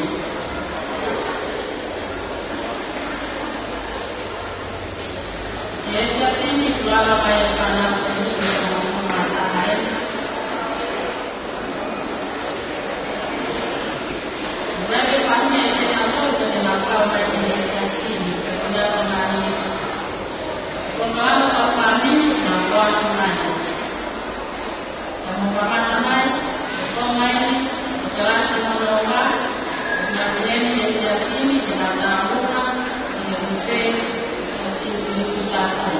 ʻI he efiafi ni kuo lava mai e fānau ko eni ki hono ngaahi taha eni. Naʻe fai mai e fānau ko eni ke nau kau mai ki he efiafi ni, ko ia ko e ngaahi polokalama fakafāmili naʻa nau ʻoatu mai. Ka mou kamata mai, ʻo kau mai ni, ʻo kalasi hono ua, ʻo nau pehē ni e efiafi ni ke nau tānaki, ʻi he kupe ʻo Sīsū Tapu.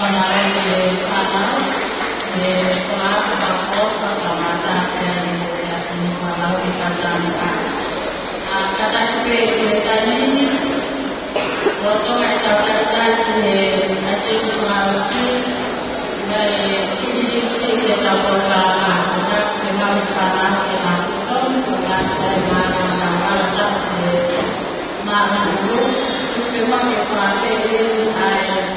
Mālō e fānau, e fānau, ka ko e kamata pē ʻa e ʻaho ni, mālō e kātaki. ʻA, kātaki pē ʻi he taimi ni, lolotonga ʻetau talitali ki he ʻaho ni, ʻa e kiʻi lipsitiki ʻetau polokalama, ʻa e mālō e fānau ke mālō tonu, ko e ngaahi sai mālō, mālō, mālō, mālō, mālō, ke mau ke fāfē ʻi he ʻai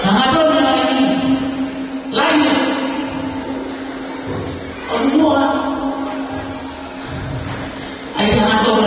Hangatonu mai ni. Laine. ʻOtua. ʻAi hangatonu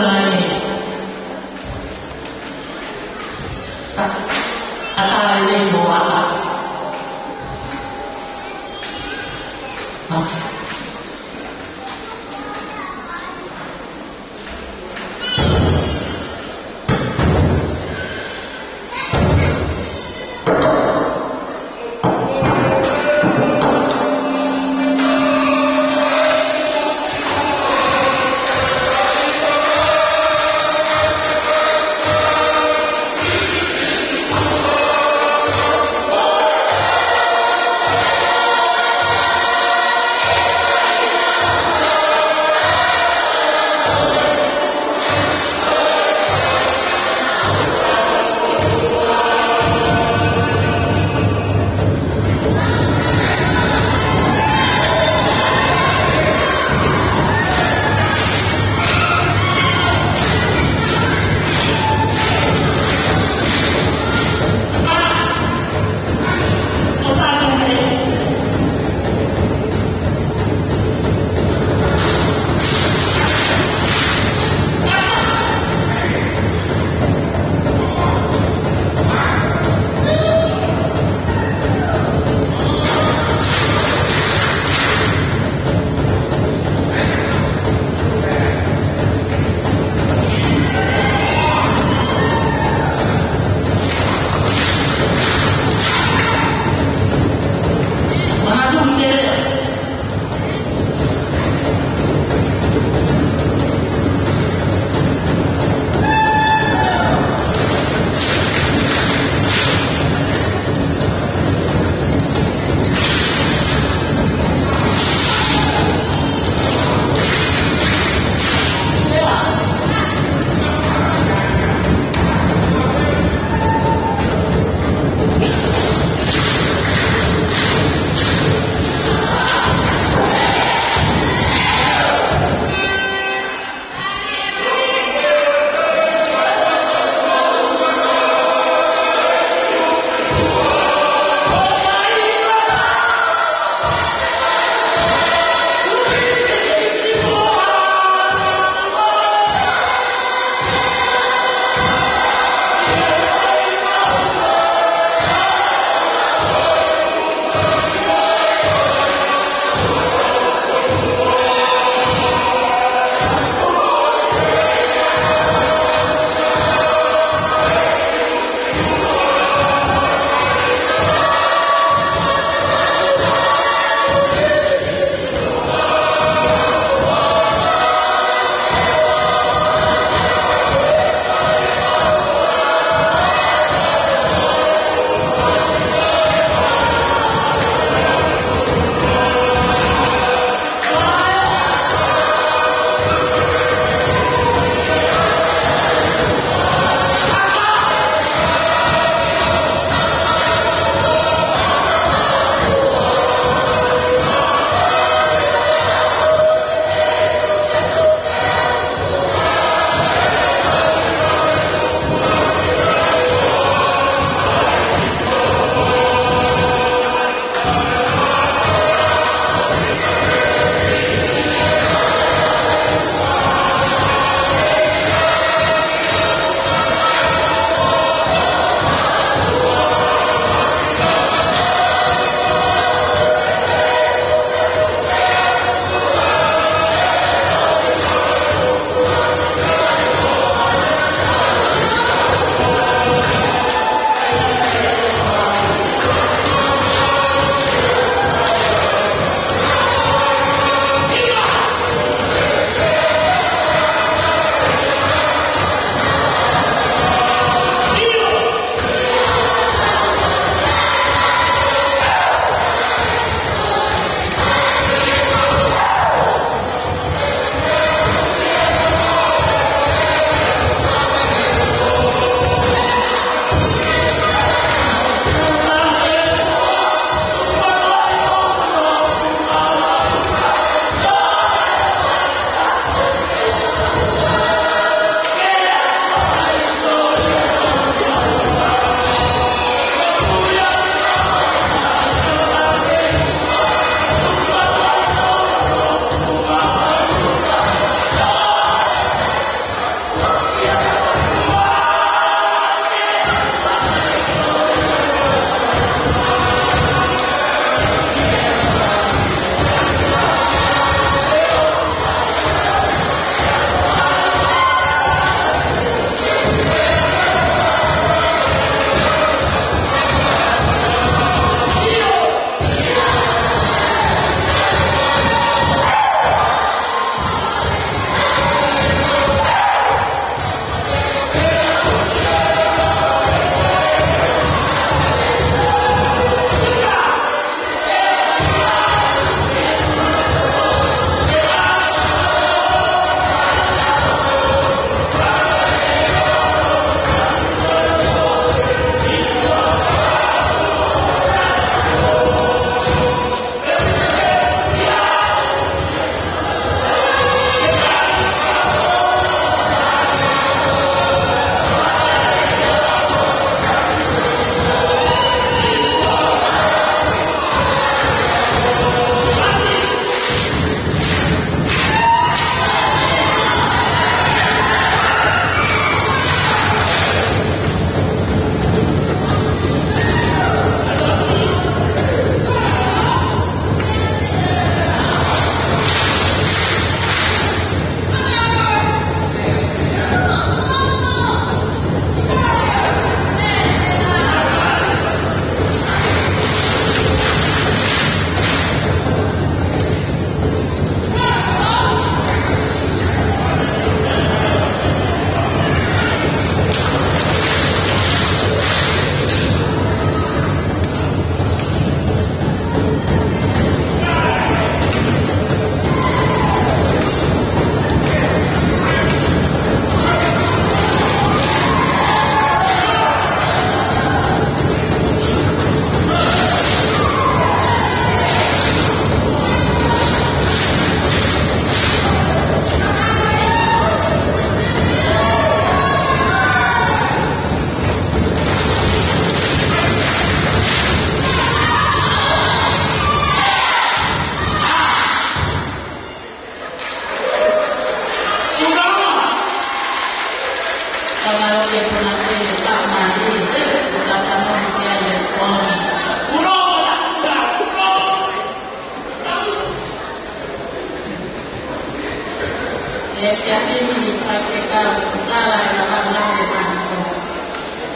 Efiafi ni Faifekau, tala e Laumālie Māʻoniʻoni.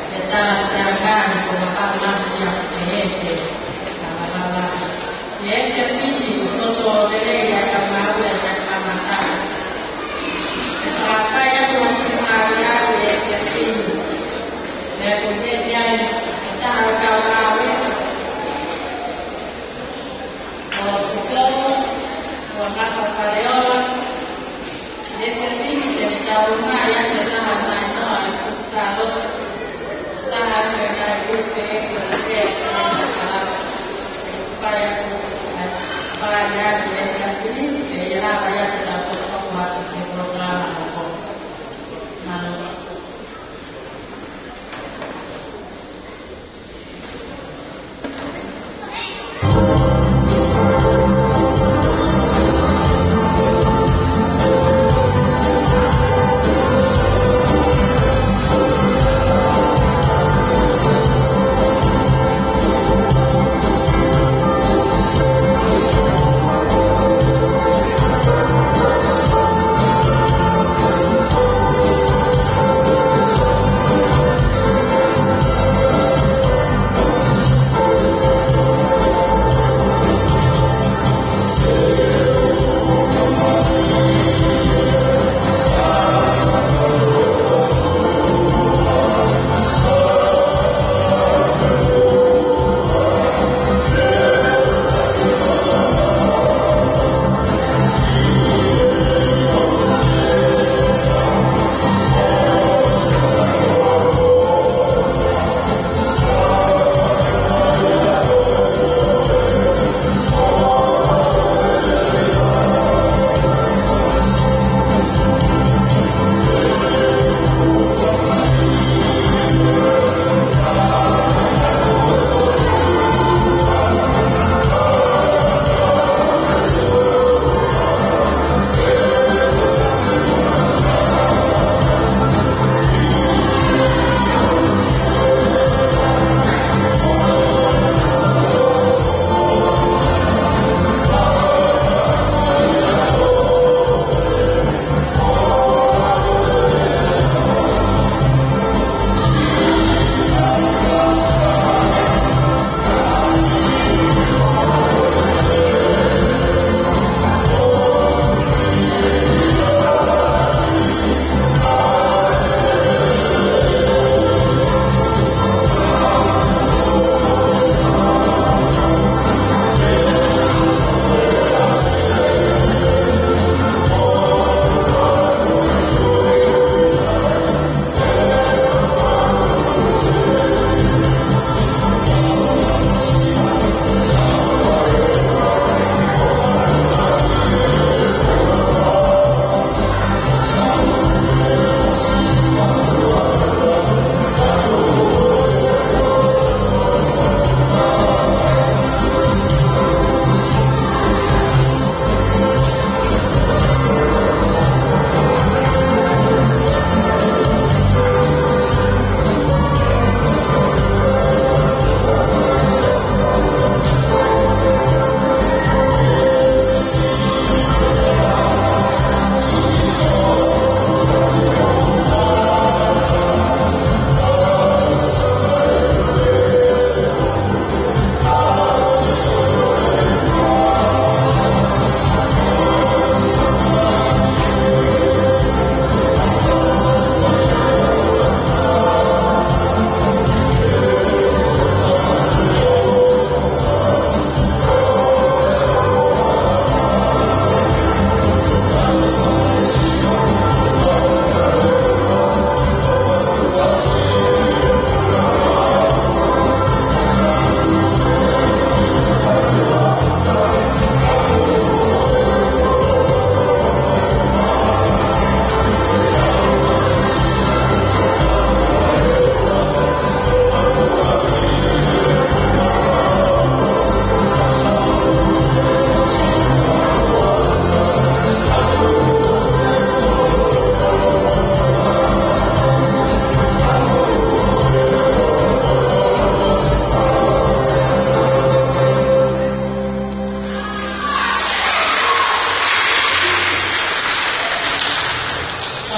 Ke tala ʻe he Laumālie Māʻoniʻoni ko e Laumālie ia ke eke. Tala Laumālie. Efiafi ni, loto lelei ʻa e kau ngāue ʻa e kamata. Ke fakaʻapaʻapa atu ki he Laumālie ʻi he efiafi ni. Ke ʻeke ai, ke tala e kau ngāue. ʻO Tupou, ʻo Ngata Faleola, ʻi he efiafi ni te tau ʻomai ʻa e taha mai noa ʻi Port Charlotte, taha ʻi he ngaahi ʻū pē ko e pē ʻo Faleola, ʻe fai atu, ʻe fai atu ʻi he efiafi ni, pea ʻe lava ia ke tau fakafoki atu ki he polokalama ʻo ko. Mālō.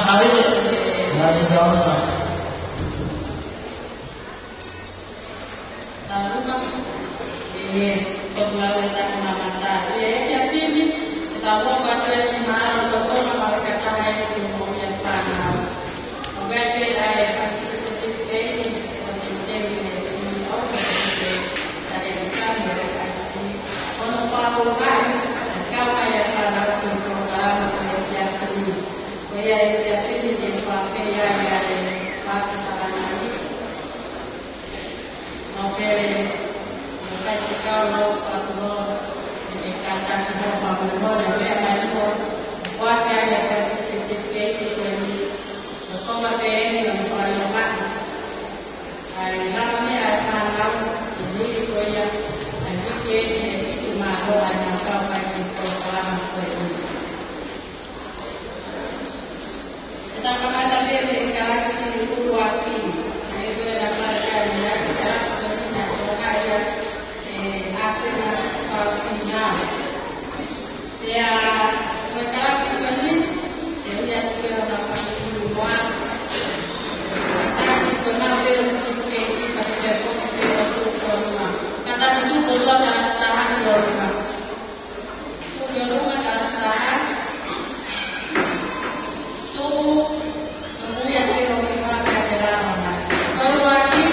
Hai, hai, Dausa. Tauma, ʻe, ko e lau ʻe taha mamata. ʻE, ʻe, ʻe, fini, ʻe tau ʻoatu ʻa e mālō ʻo e tokoni mahuʻinga taha ʻi he moʻui ʻa e fānau. ʻOku ʻi ai ʻa e fanga certificate, ʻo e certificate, ʻo e certificate, ʻa e certificate, ʻo e certificate. Ko hono fakaʻuhinga, ʻe kau mai ʻa e fānau ki he polokalama ko e efiafi ni. Ko ia ʻe efiafi ni ke fakaafeʻi ai ʻa e fakafanaki. Mau pele, ʻe fai ke kau lau fakatuʻu, ʻe kātaki hoʻo fakamolemole, meʻa mai muʻa, ʻo ʻoatu ai ʻa e certificate ko eni, ʻo toma pē eni ʻo fakaʻilongaʻi. ʻA e lava meʻa ʻa e fānau, ʻi he uike ko ia, ʻa e uike eni ʻe fitu mā nima ʻa e nāunau ʻoku kau mai ki he polokalama ko eni. ʻE tau kamata pē mei he kalasi ʻuluaki, ʻa ia ko e nāunau ʻoku kau mai ʻi he kalasi ko eni naʻe tokangaʻi ia ʻe ʻAsena Fafina. Pea ko e kalasi ko eni, ʻe ui atu pē ʻo na faki ʻi mua. Kātaki ko ena pē ʻo certificate ka te foki pē ʻo tuʻu ki ʻolunga. Kātaki tuʻu kotoa kalasi taha ki ʻolunga. Tuʻu ki ʻolunga kalasi taha. Tuʻu, ʻo ui atu pē ʻo ʻi mua pea ke lava mai. Ko e ʻuluaki,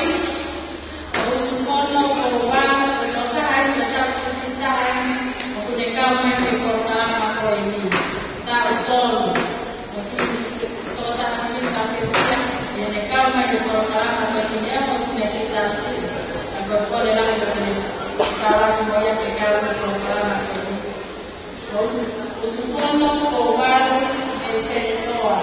ʻo Usufono Pouvalu, ko e tokotaha ia ʻo e taʻu sefulu taha, ʻoku ne kau mai ki he polokalama ko eni. Taʻu tolu, ʻoku tokotaha ia ʻoku fiefia, ʻi heʻene kau mai ki he polokalama ko eni, ʻoku ne kei tausi, ka ko e kole lahi ʻoku ne kau atu mo ia ke kau ki he polokalama ko eni. ʻO Usu-, Usufono Pouvalu mei Feletoa.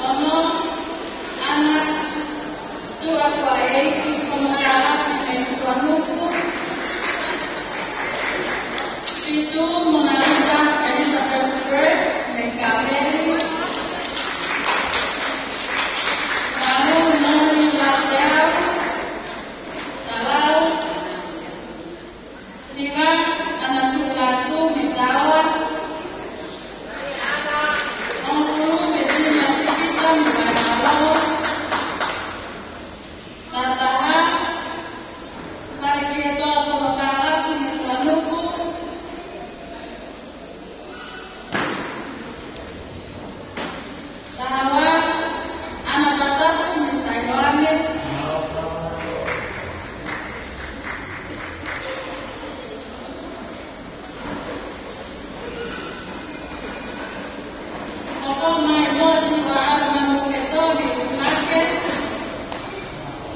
Ono, Ana Tuʻafuaʻeiki Fonokalafi mei Tuʻanuku. Fitu, Mona Lisa Elizabeth Gray mei Kāmeli. Valu, Noni Lāteau Talau. Hiva, Ana Tuʻilatu mei Taoa. Hongofulu, Virginia Fifita mei Vaheʻalua. Tahataha, Fale Kihetoa Fonokalafi mei Tuʻanuku. Taha ua, Ana Tatafu mei Sailoame. Hoko mai Mosi ʻUaʻau Manufeto mei ʻUtunake.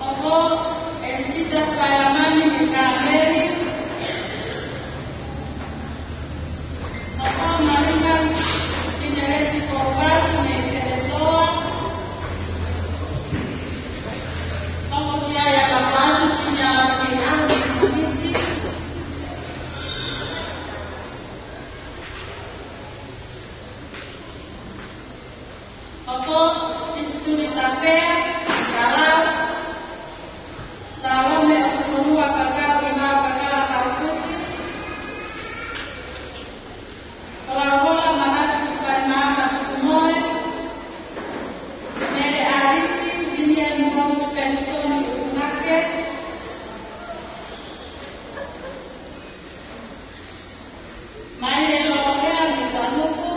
Hoko, Elisita Faiamani mei Kāmeli. Hoko, Malina Kineleti Pouvalu mei Feletoa. Hoko, Kiai Akafanu Junior mei ʻAhu mei Manisi. Hoko, Pisituli Tafea, Talau. Salome ʻOkufonua Kakau, ʻi Mau Kakala Kaufusi. Folafola Manatu Kifaimaama Tukumoe. Mele ʻAlisi, Viniani Rose Pensoni ʻUtunake. Maile Lolohea mei Tuʻanuku.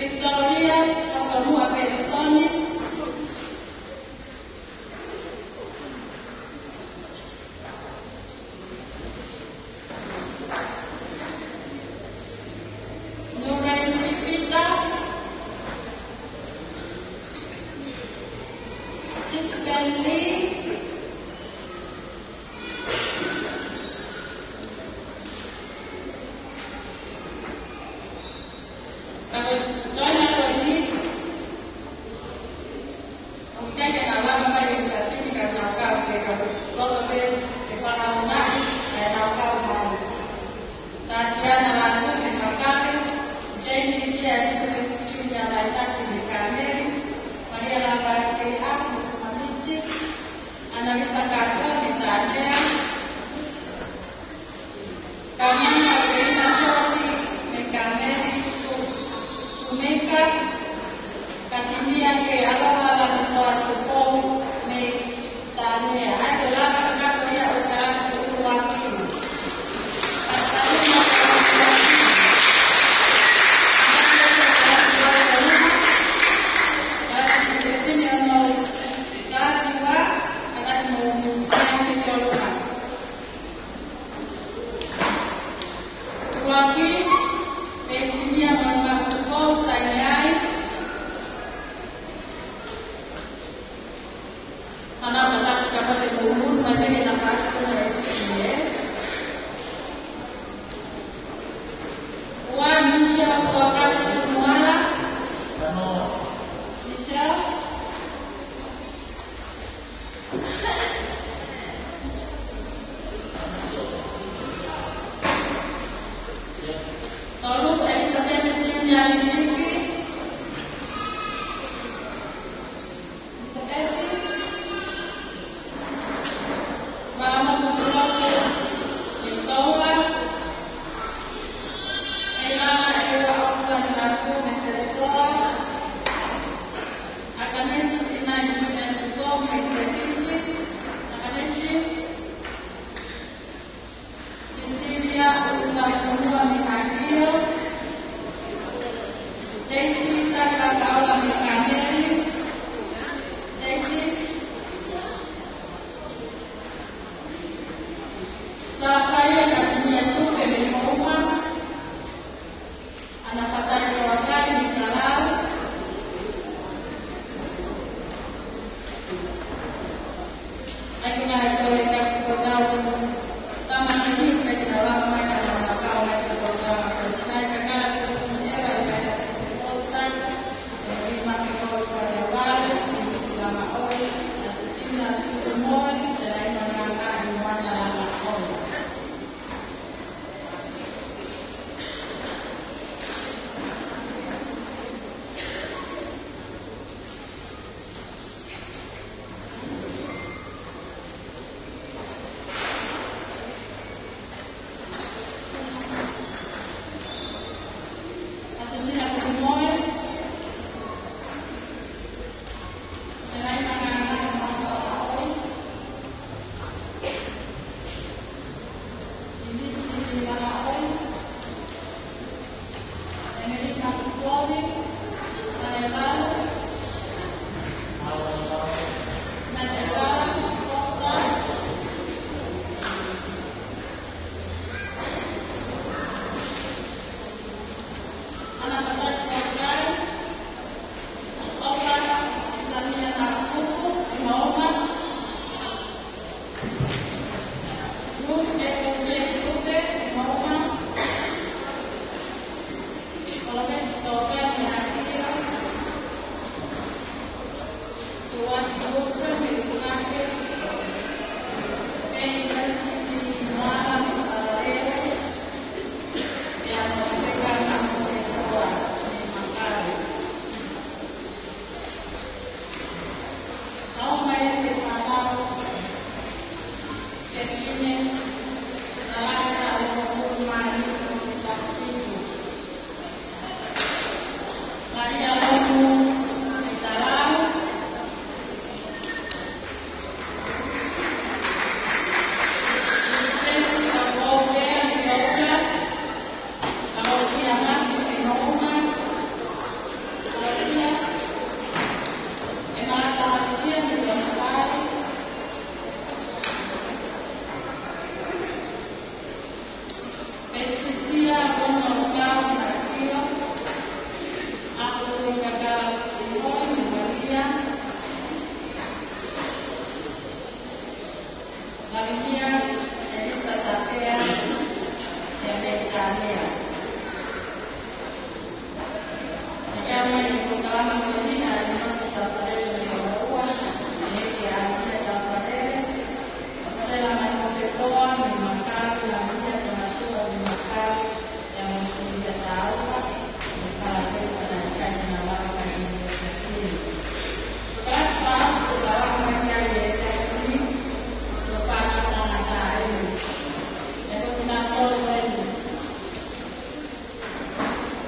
Victoria Fafanua Peresoni. Noreen Fifita. Sispen Lee. Ka ko Tony Tony, ʻoku ʻikai ke na lava mai ʻi he taimi ni ka nau kau pē, ka ko Loto pē ʻe fakaʻaongaʻi ʻa e nau kau mai. Tatiana Lātū Mekakale, Jane Likia Elizabeth Junior Laitaki Mekameli, Maria Lava Kei Aku Manisi, Analisa Kātoa Metanea, Kamina Lorena Toki Mekameli, Sumeka, Katinia Kei Aloha Lavitoa Tupou Metanea. ʻAi ke lava ka ko ia ʻo kalasi ʻuluaki. Katalina Kalasi ʻuluaki. Kalasi ʻuluaki. Kalasi ʻuluaki. Kalasi ua, kalasi mo mo ai ke tolua. Uluaki, Pesinia Malumaku Tupou Saini ai. Hana mataku ka mate mo mo mai ke na ka ko na e si e. Ua, Michelle Kuakasi Moala. Michelle. Tolu, Elizabeth Junior Litiki. Elizabeth. Malama Kukulote Mitoa. Eila Ewa Osa Naku Meteletoa. Akanesi Sinai Junior Tupou Metelisi. Akanesi. Cecilia Utafunua Mihaio. Daisy Takakaola Mikameli. Daisy. Salafaia Katinia Tupe Memouma. Ana Fatai Soakai Mikalau. Aki mai ko e ka ko tau tama ni ni ka kina wa mai ka na makau mai sa ko ka ko sinai ka ka ko ko ni e wa ka ka ko ta. Ni ma ko ko sa ya wa ni sila ma oi. Ati sina ki ko mo ni sa ya ma na ka ni wa na ma oi.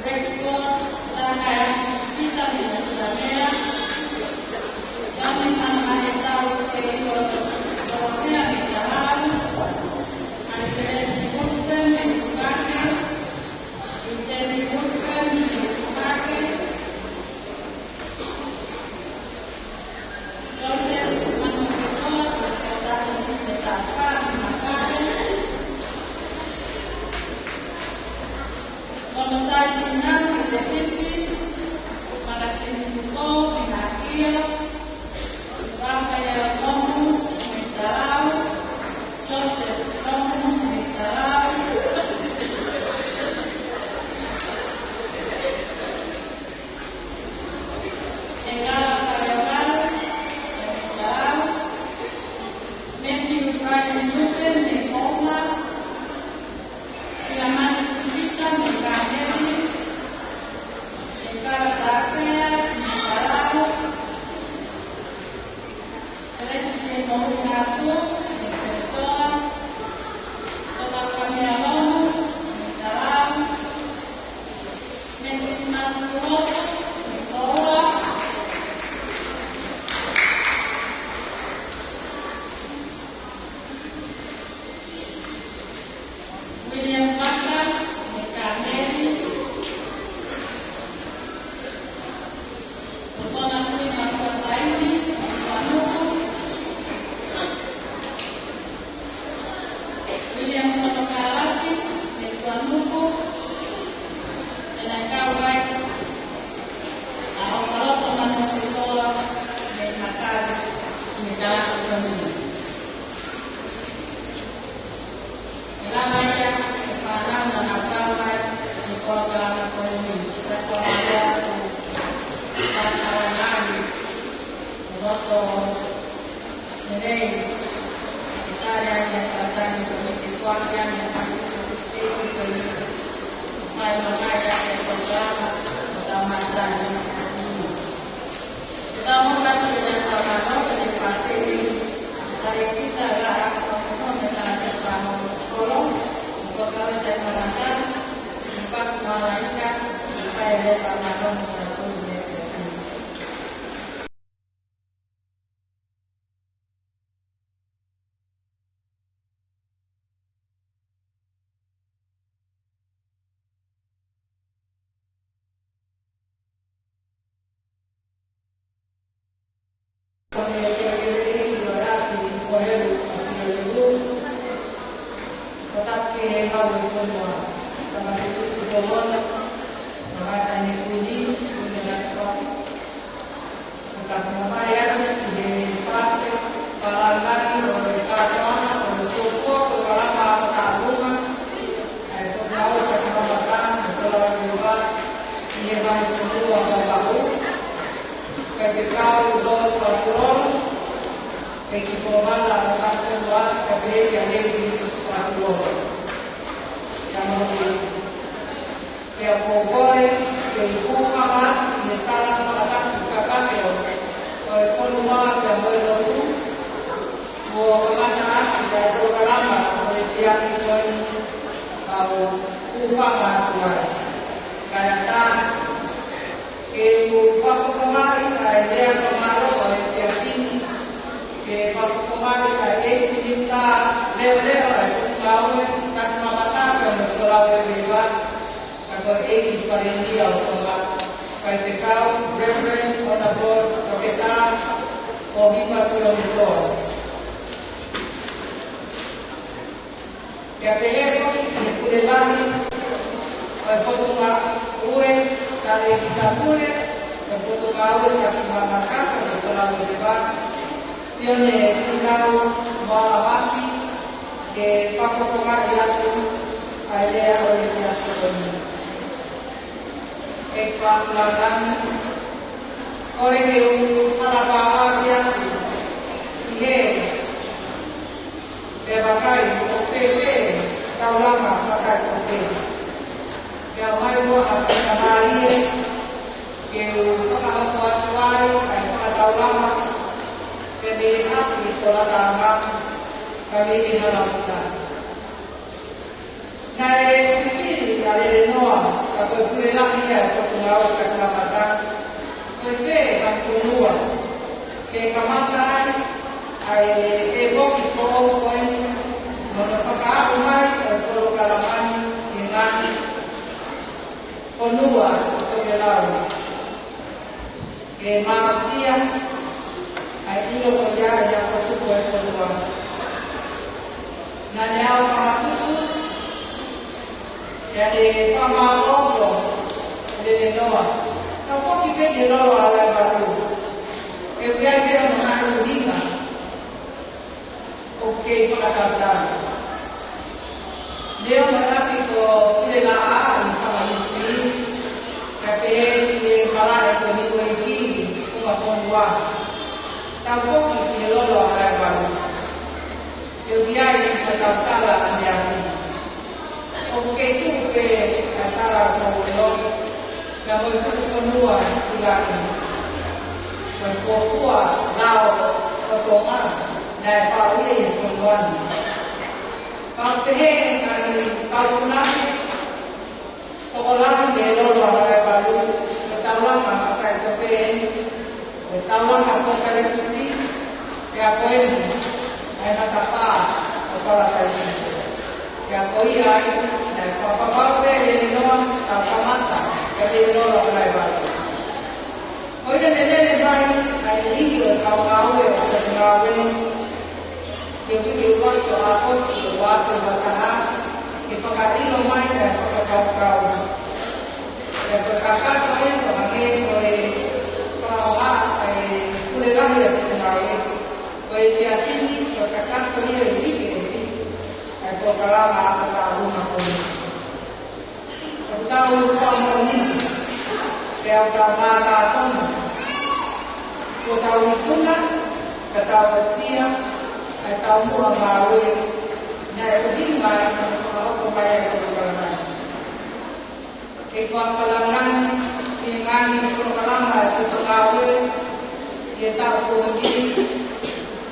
Rex Scott, Lana Easu Pita mei Nuʻu Sila, Sione Mana Mahetau Sikeiko Dorotea mei Palau, Alifeleti Wolfgang mei Tukake, Iteni Wolfgang mei Tukake, Joseph Manuketoa Tokotani Petafani Makale, Monosai Finau Tefisi, Makasini Tuko Mihakio, Rafael Tomu Mitalau, Joseph Tomu Mitalau, Engala Falevalu Mitalau, Matthew Brian Newton Mekoma, Filamani Tupita Mekaneli, Ekala Tākea Mekalau, Telesi Mohuʻi Hatu Mekeletoa, Tokakami Alomu Mekalau, Maximus Tuloto Mekoa, William Maka Mekaneli, Tokona Kui Makuataini Mekuanuku, William Sonokalaki Mekuanuku, ʻEna Kauai, ʻa ʻOkaloto Manu Sutoa Mekakali Mekalasi Komini. ʻE lava ia ʻe he fānau naʻa nau kau mai ʻi he polokalama ko eni, ka ko e ʻalu atu ʻa e fānau ʻi loto lelei, ʻe tali ai ʻe he tangataʻeiki ko eni, ke foaki ange ʻa e certificate ko eni, fai mai ai ʻa e polokalama ʻo e tau maʻu tali. Ka ko e mafai atu ki he pate, palaulaki ʻo e kātoanga ʻo e kuo polokalama ʻa e Tauʻolunga, ʻa e Potungāue Fakamaʻa, ʻa e Tolauepa, ʻi he vahe fonua ʻo Vavaʻu, Faifekau Lolo Fatuloa, ʻEiki Fovala ʻo e Fonua, kae pehē kia Lady Fatuloa. Kia Mauʻi. Pea ʻoku ou kole ke u hūfanga ʻi he tala fakatapu kakato ʻo e fonua pea mo e lotu, kuo kamata ʻaki ʻa e polokalama ʻo e efiafi ko eni, ka u hūfanga atu ai. Kae ʻatā ke u fakafofongaʻi ʻa e lea fakamālō ʻo e efiafi ni, ke fakafofongaʻi ʻa e ʻEiki Minisitā Leʻoleʻo ʻa e Potungāue Fakamaʻa pea mo e Tolauepa, ka ko e ʻEiki Palēmia ʻo Tonga, Faifekau Reverend Honourable Toketā Kohipa Tuʻiʻonetoa. Pea pehē foki ki he Pule Lahi ʻo e Potungāue, Talēkita Pule ʻo e Potungāue Fakamaʻa mo e Tolauepa, Sione Tinau Moalavaki, ke fakafofongaʻi atu ʻa e lea ʻo e efiafi ni. ʻEiki Fakafofonga, Kole ke u fakapapauʻi atu ki he, pea vakai ʻoku fēfē ʻetau langa fakaʻofoʻofa. Pea ʻomai muʻa ha faingamālie ke u fakahoko atu ai ʻa e fakataulanga, pea mei he ʻapi ko Lataʻanga, pea mei he Halamuta. Naʻe fifili ʻa Lelenoa, ka ko e pule lahi ia ʻo e Potungāue Fakalaumālie, ko e fē ha fonua ke kamata ai ʻa e, ʻa e foki foʻou ko eni, mo hono fakaaʻu mai ʻo e polokalama ni ki he ngaahi fonua ʻo e tokelau. Ke mālohi ʻa e ʻilo ko ia ʻi he ako tupu ʻo e fonua. Naʻa ne ʻalu fakatupu, pea ne fakamāʻopoʻopo ʻe Lelenoa: Tau foki pē ki he lolo ʻo Halaevalu. ʻOku ʻi ai pē hono ngaahi ʻuhinga ʻoku kei fakatautau. Lea mai ʻa e ʻapi ko Pulelaʻā ʻi Fanga Hisi, kae pehē ki he malaʻe ko Niueiki ʻi Fukafonua: Tau foki ki he lolo ʻo Halaevalu. ʻOku ʻi ai ʻetau tala ʻaneafi. ʻOku kei tuʻu pē ʻa e tala ʻo Tonga, pea mo e tuʻu fonua ʻi Langi. Ko e fuofua lao ʻo Tonga naʻe faʻu ia ʻi he fonua ni. Ka ʻoku pehē ʻe he ngaahi kau punake, tokolahi mei he lolo ʻo Halaevalu, ko e taulanga fakaʻofoʻofa eni, ko e taulanga ʻo e Kalisi, pea ko eni ʻa e matapā ʻo Palataisi. Pea ko ia ai naʻe fakapapauʻi ʻe Lelenoa ke tau kamata ʻi he lolo ʻo Halaevalu. Ko ia ne lele mai ʻa e niʻihi ʻo e kau ngāue ʻo e Potungāue ni, he uike ʻuluaki ʻo ʻAokosi ua afe ua taha, ke fakaʻilo mai ʻa e fakakaukau. Pea ko e kakato eni, ʻo hangē ko e fakahohaʻa ʻa e pule lahi ʻo e Potungāue, ko e fiefia eni ko e kakato ia ʻi he uike ʻe fitu ʻa e polokalama ako taʻelima ko eni. ʻOku tau fakamoʻoni, pea ʻoku tau mātā tonu, kuo tau ikuna, ka tau aʻusia ʻa e taumuʻa ngāue naʻe ʻuhinga ai hono fakahoko mai ʻa e polokalama ni. Kei fakalangilangi ki he ngaahi polokalama ʻa e Potungāue ʻi he taʻu kuo hili,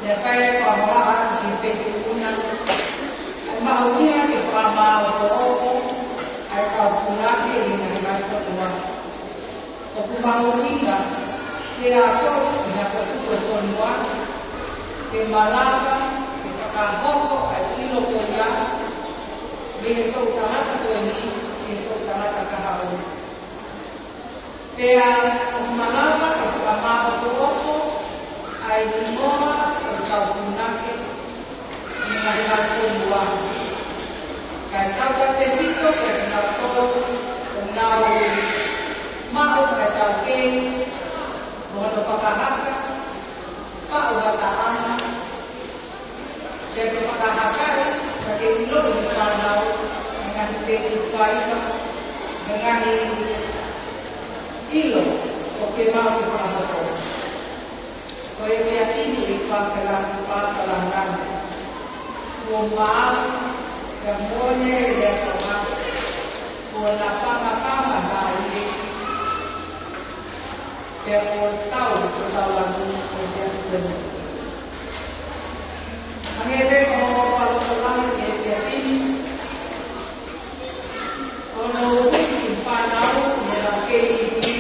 naʻe fai ai e fakahohaʻa ki he feituʻu na, ʻa e mahuʻinga ke fakamāʻopoʻopo ʻa e kau punake ʻi he ngaahi fonua. ʻOku mahuʻinga ke akoʻi ʻi he ako tupu ʻo e fonua, ke malava ke fakahoko ʻa e ʻilo ko ia mei he toʻu tangata ko eni ki he toʻu tangata kahaʻu. Pea ʻoku malava ke fakamāʻopoʻopo ʻa e hingoa ʻo e kau punake ʻi he ngaahi fonua. Kae tautautefito kiate kinautolu ʻoku nau maʻu ʻa e taukei mo hono fakahaka, faʻu ha taʻanga, pea ke fakahakaʻi, pea ke ʻiloʻi ʻe he fānau ʻa e ngaahi teʻeki faiva, ʻa e ngaahi ʻilo ʻoku ke maʻu ke fakahoko. Ko e fiefia eni ʻe fakalangilangi, kuo maau, pea mo e lea ʻa e Tonga, kuo napangapanga mai, pea kuo tau, kuo tau anu, ko e fiefia eni. Hangē pē ko hoʻo fakalotolahi ki he fiefia ni, ko hono ueʻi ʻe he fānau ʻa e lahi kei iiki,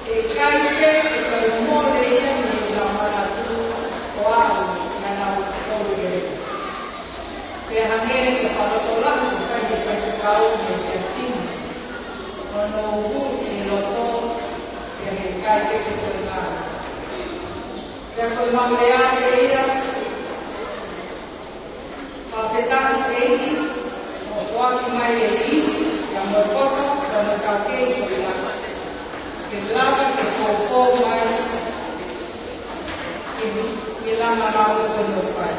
ʻe ʻikai pē ke toe mole ia mei heʻenau manatu ʻo aʻu ki haʻanau koulelei. Pea hangē ko e fakalotolahi kuo fai ʻe he faifekau ki he fiefia ni, ko hono ueʻi ʻi loto, pea heʻikai pē ke toe ngalo. Pea ko ʻemau lea pē ia, fakafetaʻi ʻEiki, hoʻo foaki mai e ivi, pea mo e poto, pea mo e taukei ko ia, ke lava ke poupou mai, ke, ke lava ngāue ko eni ʻoku fai.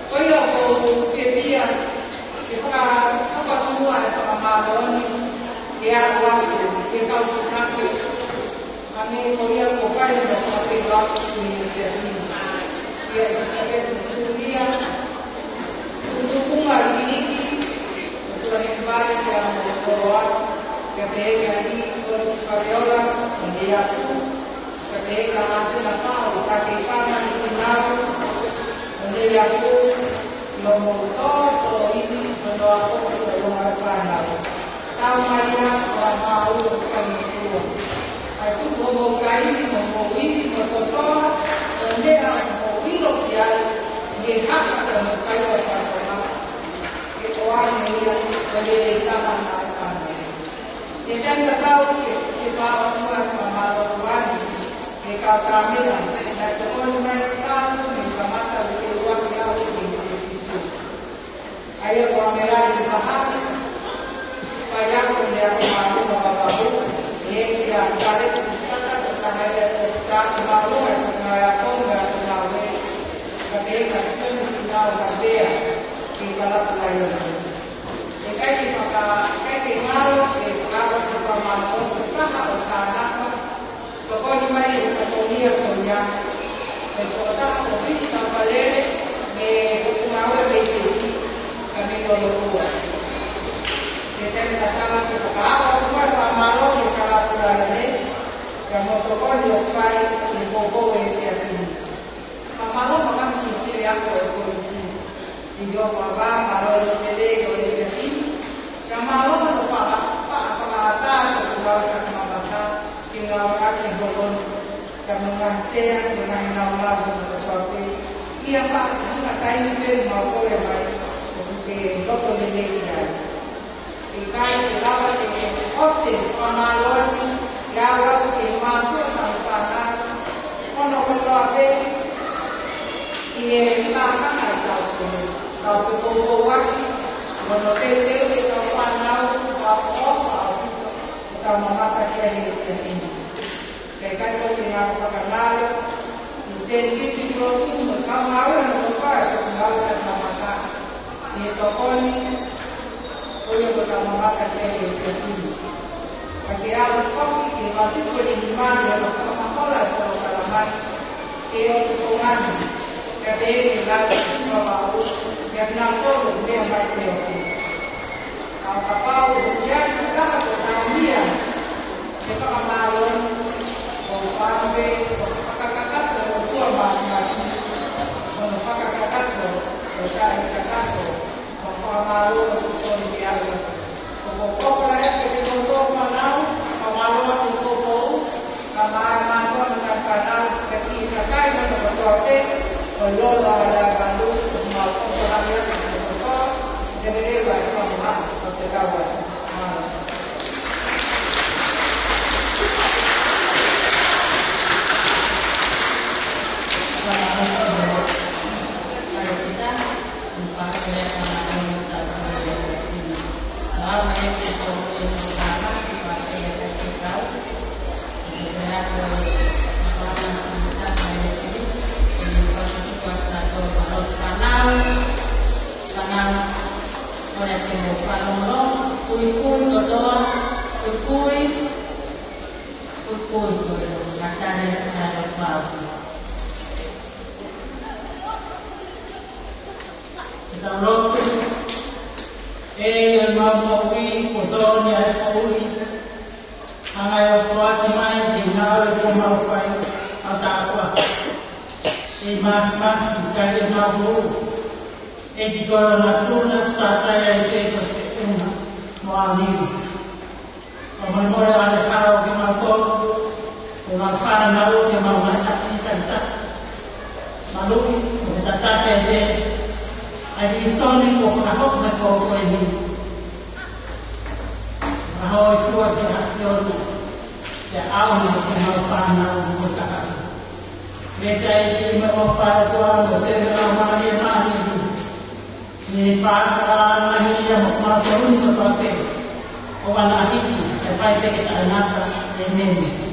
Ko ia ʻoku ou fiefia ke fakahoko atu muʻa e fakamālō ni, ke aʻu atu ki he kau punake, ʻa Mei ko ia ko fai mo fai wa ki te ni. Ia i sa ke tu ia. Tutukunga i ni. Tua ni vai ia mo koloa. Ia pehē ki ai ko Fabiola, ʻo ne ia tu. Ia pehē kia Masina Pau, ka ke fana ni ki nau. ʻO ne ia tu. ʻI hoʻomou tōtō ʻi ni, ʻo nau ako ki hoʻomou fānau. Tau mai ia, ʻo a mau, ka mo tua. ʻAi tuku hoʻomou kai ni, hoʻomou ʻi ni, mo tōtō, ʻo ne a hoʻomou ʻilo ki ai, ʻi he haka ka mo kai ʻo e fānau. Ke ʻoange ia, ʻo lelei taha na e fānau. He taimi tatau ke, ke pāʻotua e fakamālō atu ai, he kau kāmela, naʻe tokoni mai e taha, mei he kamata ʻo e ua ki he afe mā fitu. ʻA ia ko e kāmela ʻi Pahake, fai ako ʻi he ako māʻolunga Vavaʻu, ʻi he kia Sale Sisitata, ko e taha ia ʻo e ako māʻolunga, ko e ngaahi ako ngaahi ako ngāue, ka pehē kia Tony Finau Ngavea, ki Kalapulaione. ʻE ʻikai ke faka-, ʻikai ke ngalo, ʻe fakaava ke fakamālō, ko e taha ʻo e kānaka, tokoni mai ʻi he fatongia ko ia. Ko e tokotaha ko Viti Taupalele, mei he Potungāue mei Tepi, ka mei Loloua. ʻE taimi tatau ke fakaava atu e fakamālō ki he Kalapulaione, ka mo tokoni ʻo fai ʻi he poupou ʻo e efiafi ni. Fakamālō mo e kau ki he fili ako ʻo e kolisi. ʻI he ʻofa, mālō e lelei ʻo e efiafi ni. Ka mālō mo e faka-, faka-, fakaʻatā ʻo e kau ki he mamata, ki he ngāue ʻaki e holo ni. Ka mo e ngaahi sea, mo e ngaahi nāunau, mo e kotoa pē. ʻIa fakaʻatā, taimi pē mo e kole mai, ʻoku ke loto lelei ki ai. ʻIkai ke lava ke ʻosi e fakamālō ni, ʻe aʻu atu ki he mātuʻa mo e fānau, hono kotoa pē, ʻi he lakanga ʻetau tui, tau fepoupouaki, mo hono teuteu ʻetau fānau, ʻo aʻu ʻo aʻu ʻetau mamata ki he efiafi ni. Kae ʻikai ko e ngaahi fakangalo, ʻi he senititi, pulotu, mo e kau ngāue hono kotoa ʻo e ngāue ʻa e mamata. ʻI he tokoni, ko ia ko e mamata ki he efiafi ni. Ka ke aʻu foki ki he vātipu ʻe nima ʻi hono fakamafola e polokalama ni, ke ʻosi ko ngani, ka te ʻi he ngaahi tuʻunga Vavaʻu, ʻia kinautolu ʻoku meʻa mai pē ʻo ke. ʻA kapau ʻoku ʻi ai ha taha kuo tauhi ʻa e fakamālō ni, ʻoku ou fakaʻamu pē, ʻo fakakakato ʻa e ʻOtua Māfimafi, ʻo ne fakakakato, ʻo taʻekakato, ʻo fakamālō ʻo tokoni ki ai. ʻOku ou kole atu kiate kimoutolu fānau, fakamālō atu ki he poupou, ka mai mātuʻa mo e ngaahi fānau, ka ki he kakai hono kotoa pē, ʻo lolo ʻa e lava ʻo e malu, ʻo mau kole atu kiate kimoutolu, te mele vai ka mo ha, ʻo te kau atu. Mālō. Kui, kui, kotoa, kui, kui, kui, kui, kotoa, ngata he, ngata he. Ke tau lotu. ʻE ʻi ai ʻemau moʻui, kuo tō ni ʻa e poʻuli. Hanga ʻo foaki mai ke ngāue kuo mau fai ʻa e tāpuaki. ʻEiki Māfimafi, tali ʻemau moʻui. ʻEiki ko e ongo tuna, sātai ai pē ko e feʻunga mo e ʻānili. ʻO mau moʻui ʻa e hala ʻo kimautolu, ʻo mau fānau, ʻo mau ngaahi taki taki taki. Maluʻi, ʻo ke tataki ai pē ʻa e hīsoni kuo fakahoko he pō ko eni. Fakahōifua ki he ʻAfiona, ke ʻaonga ki heʻemau fānau mo e kakai. Meʻa sai ki he meʻa ʻoku fai atu ʻa e moʻui ʻa e Laumālie Māʻoniʻoni. Ne fāfā mai ia mo kimautolu kotoa pē. ʻO ʻamanaki ke fai pē ke taʻengata. ʻĒmeni.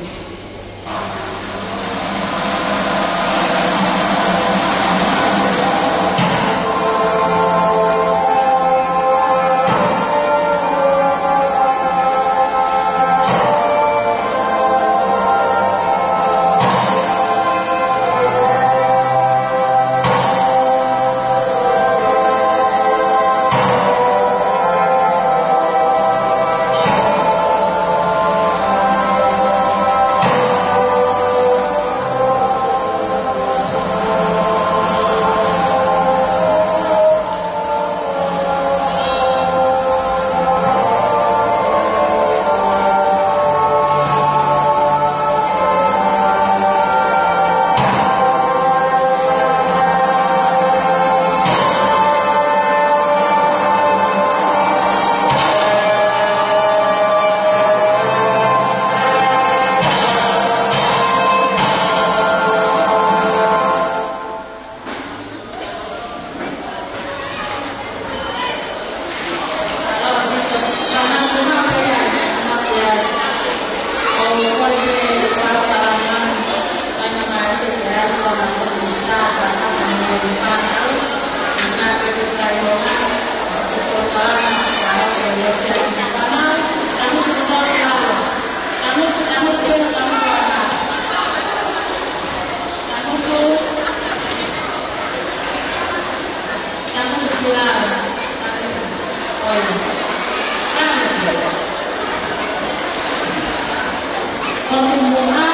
ʻOku muʻa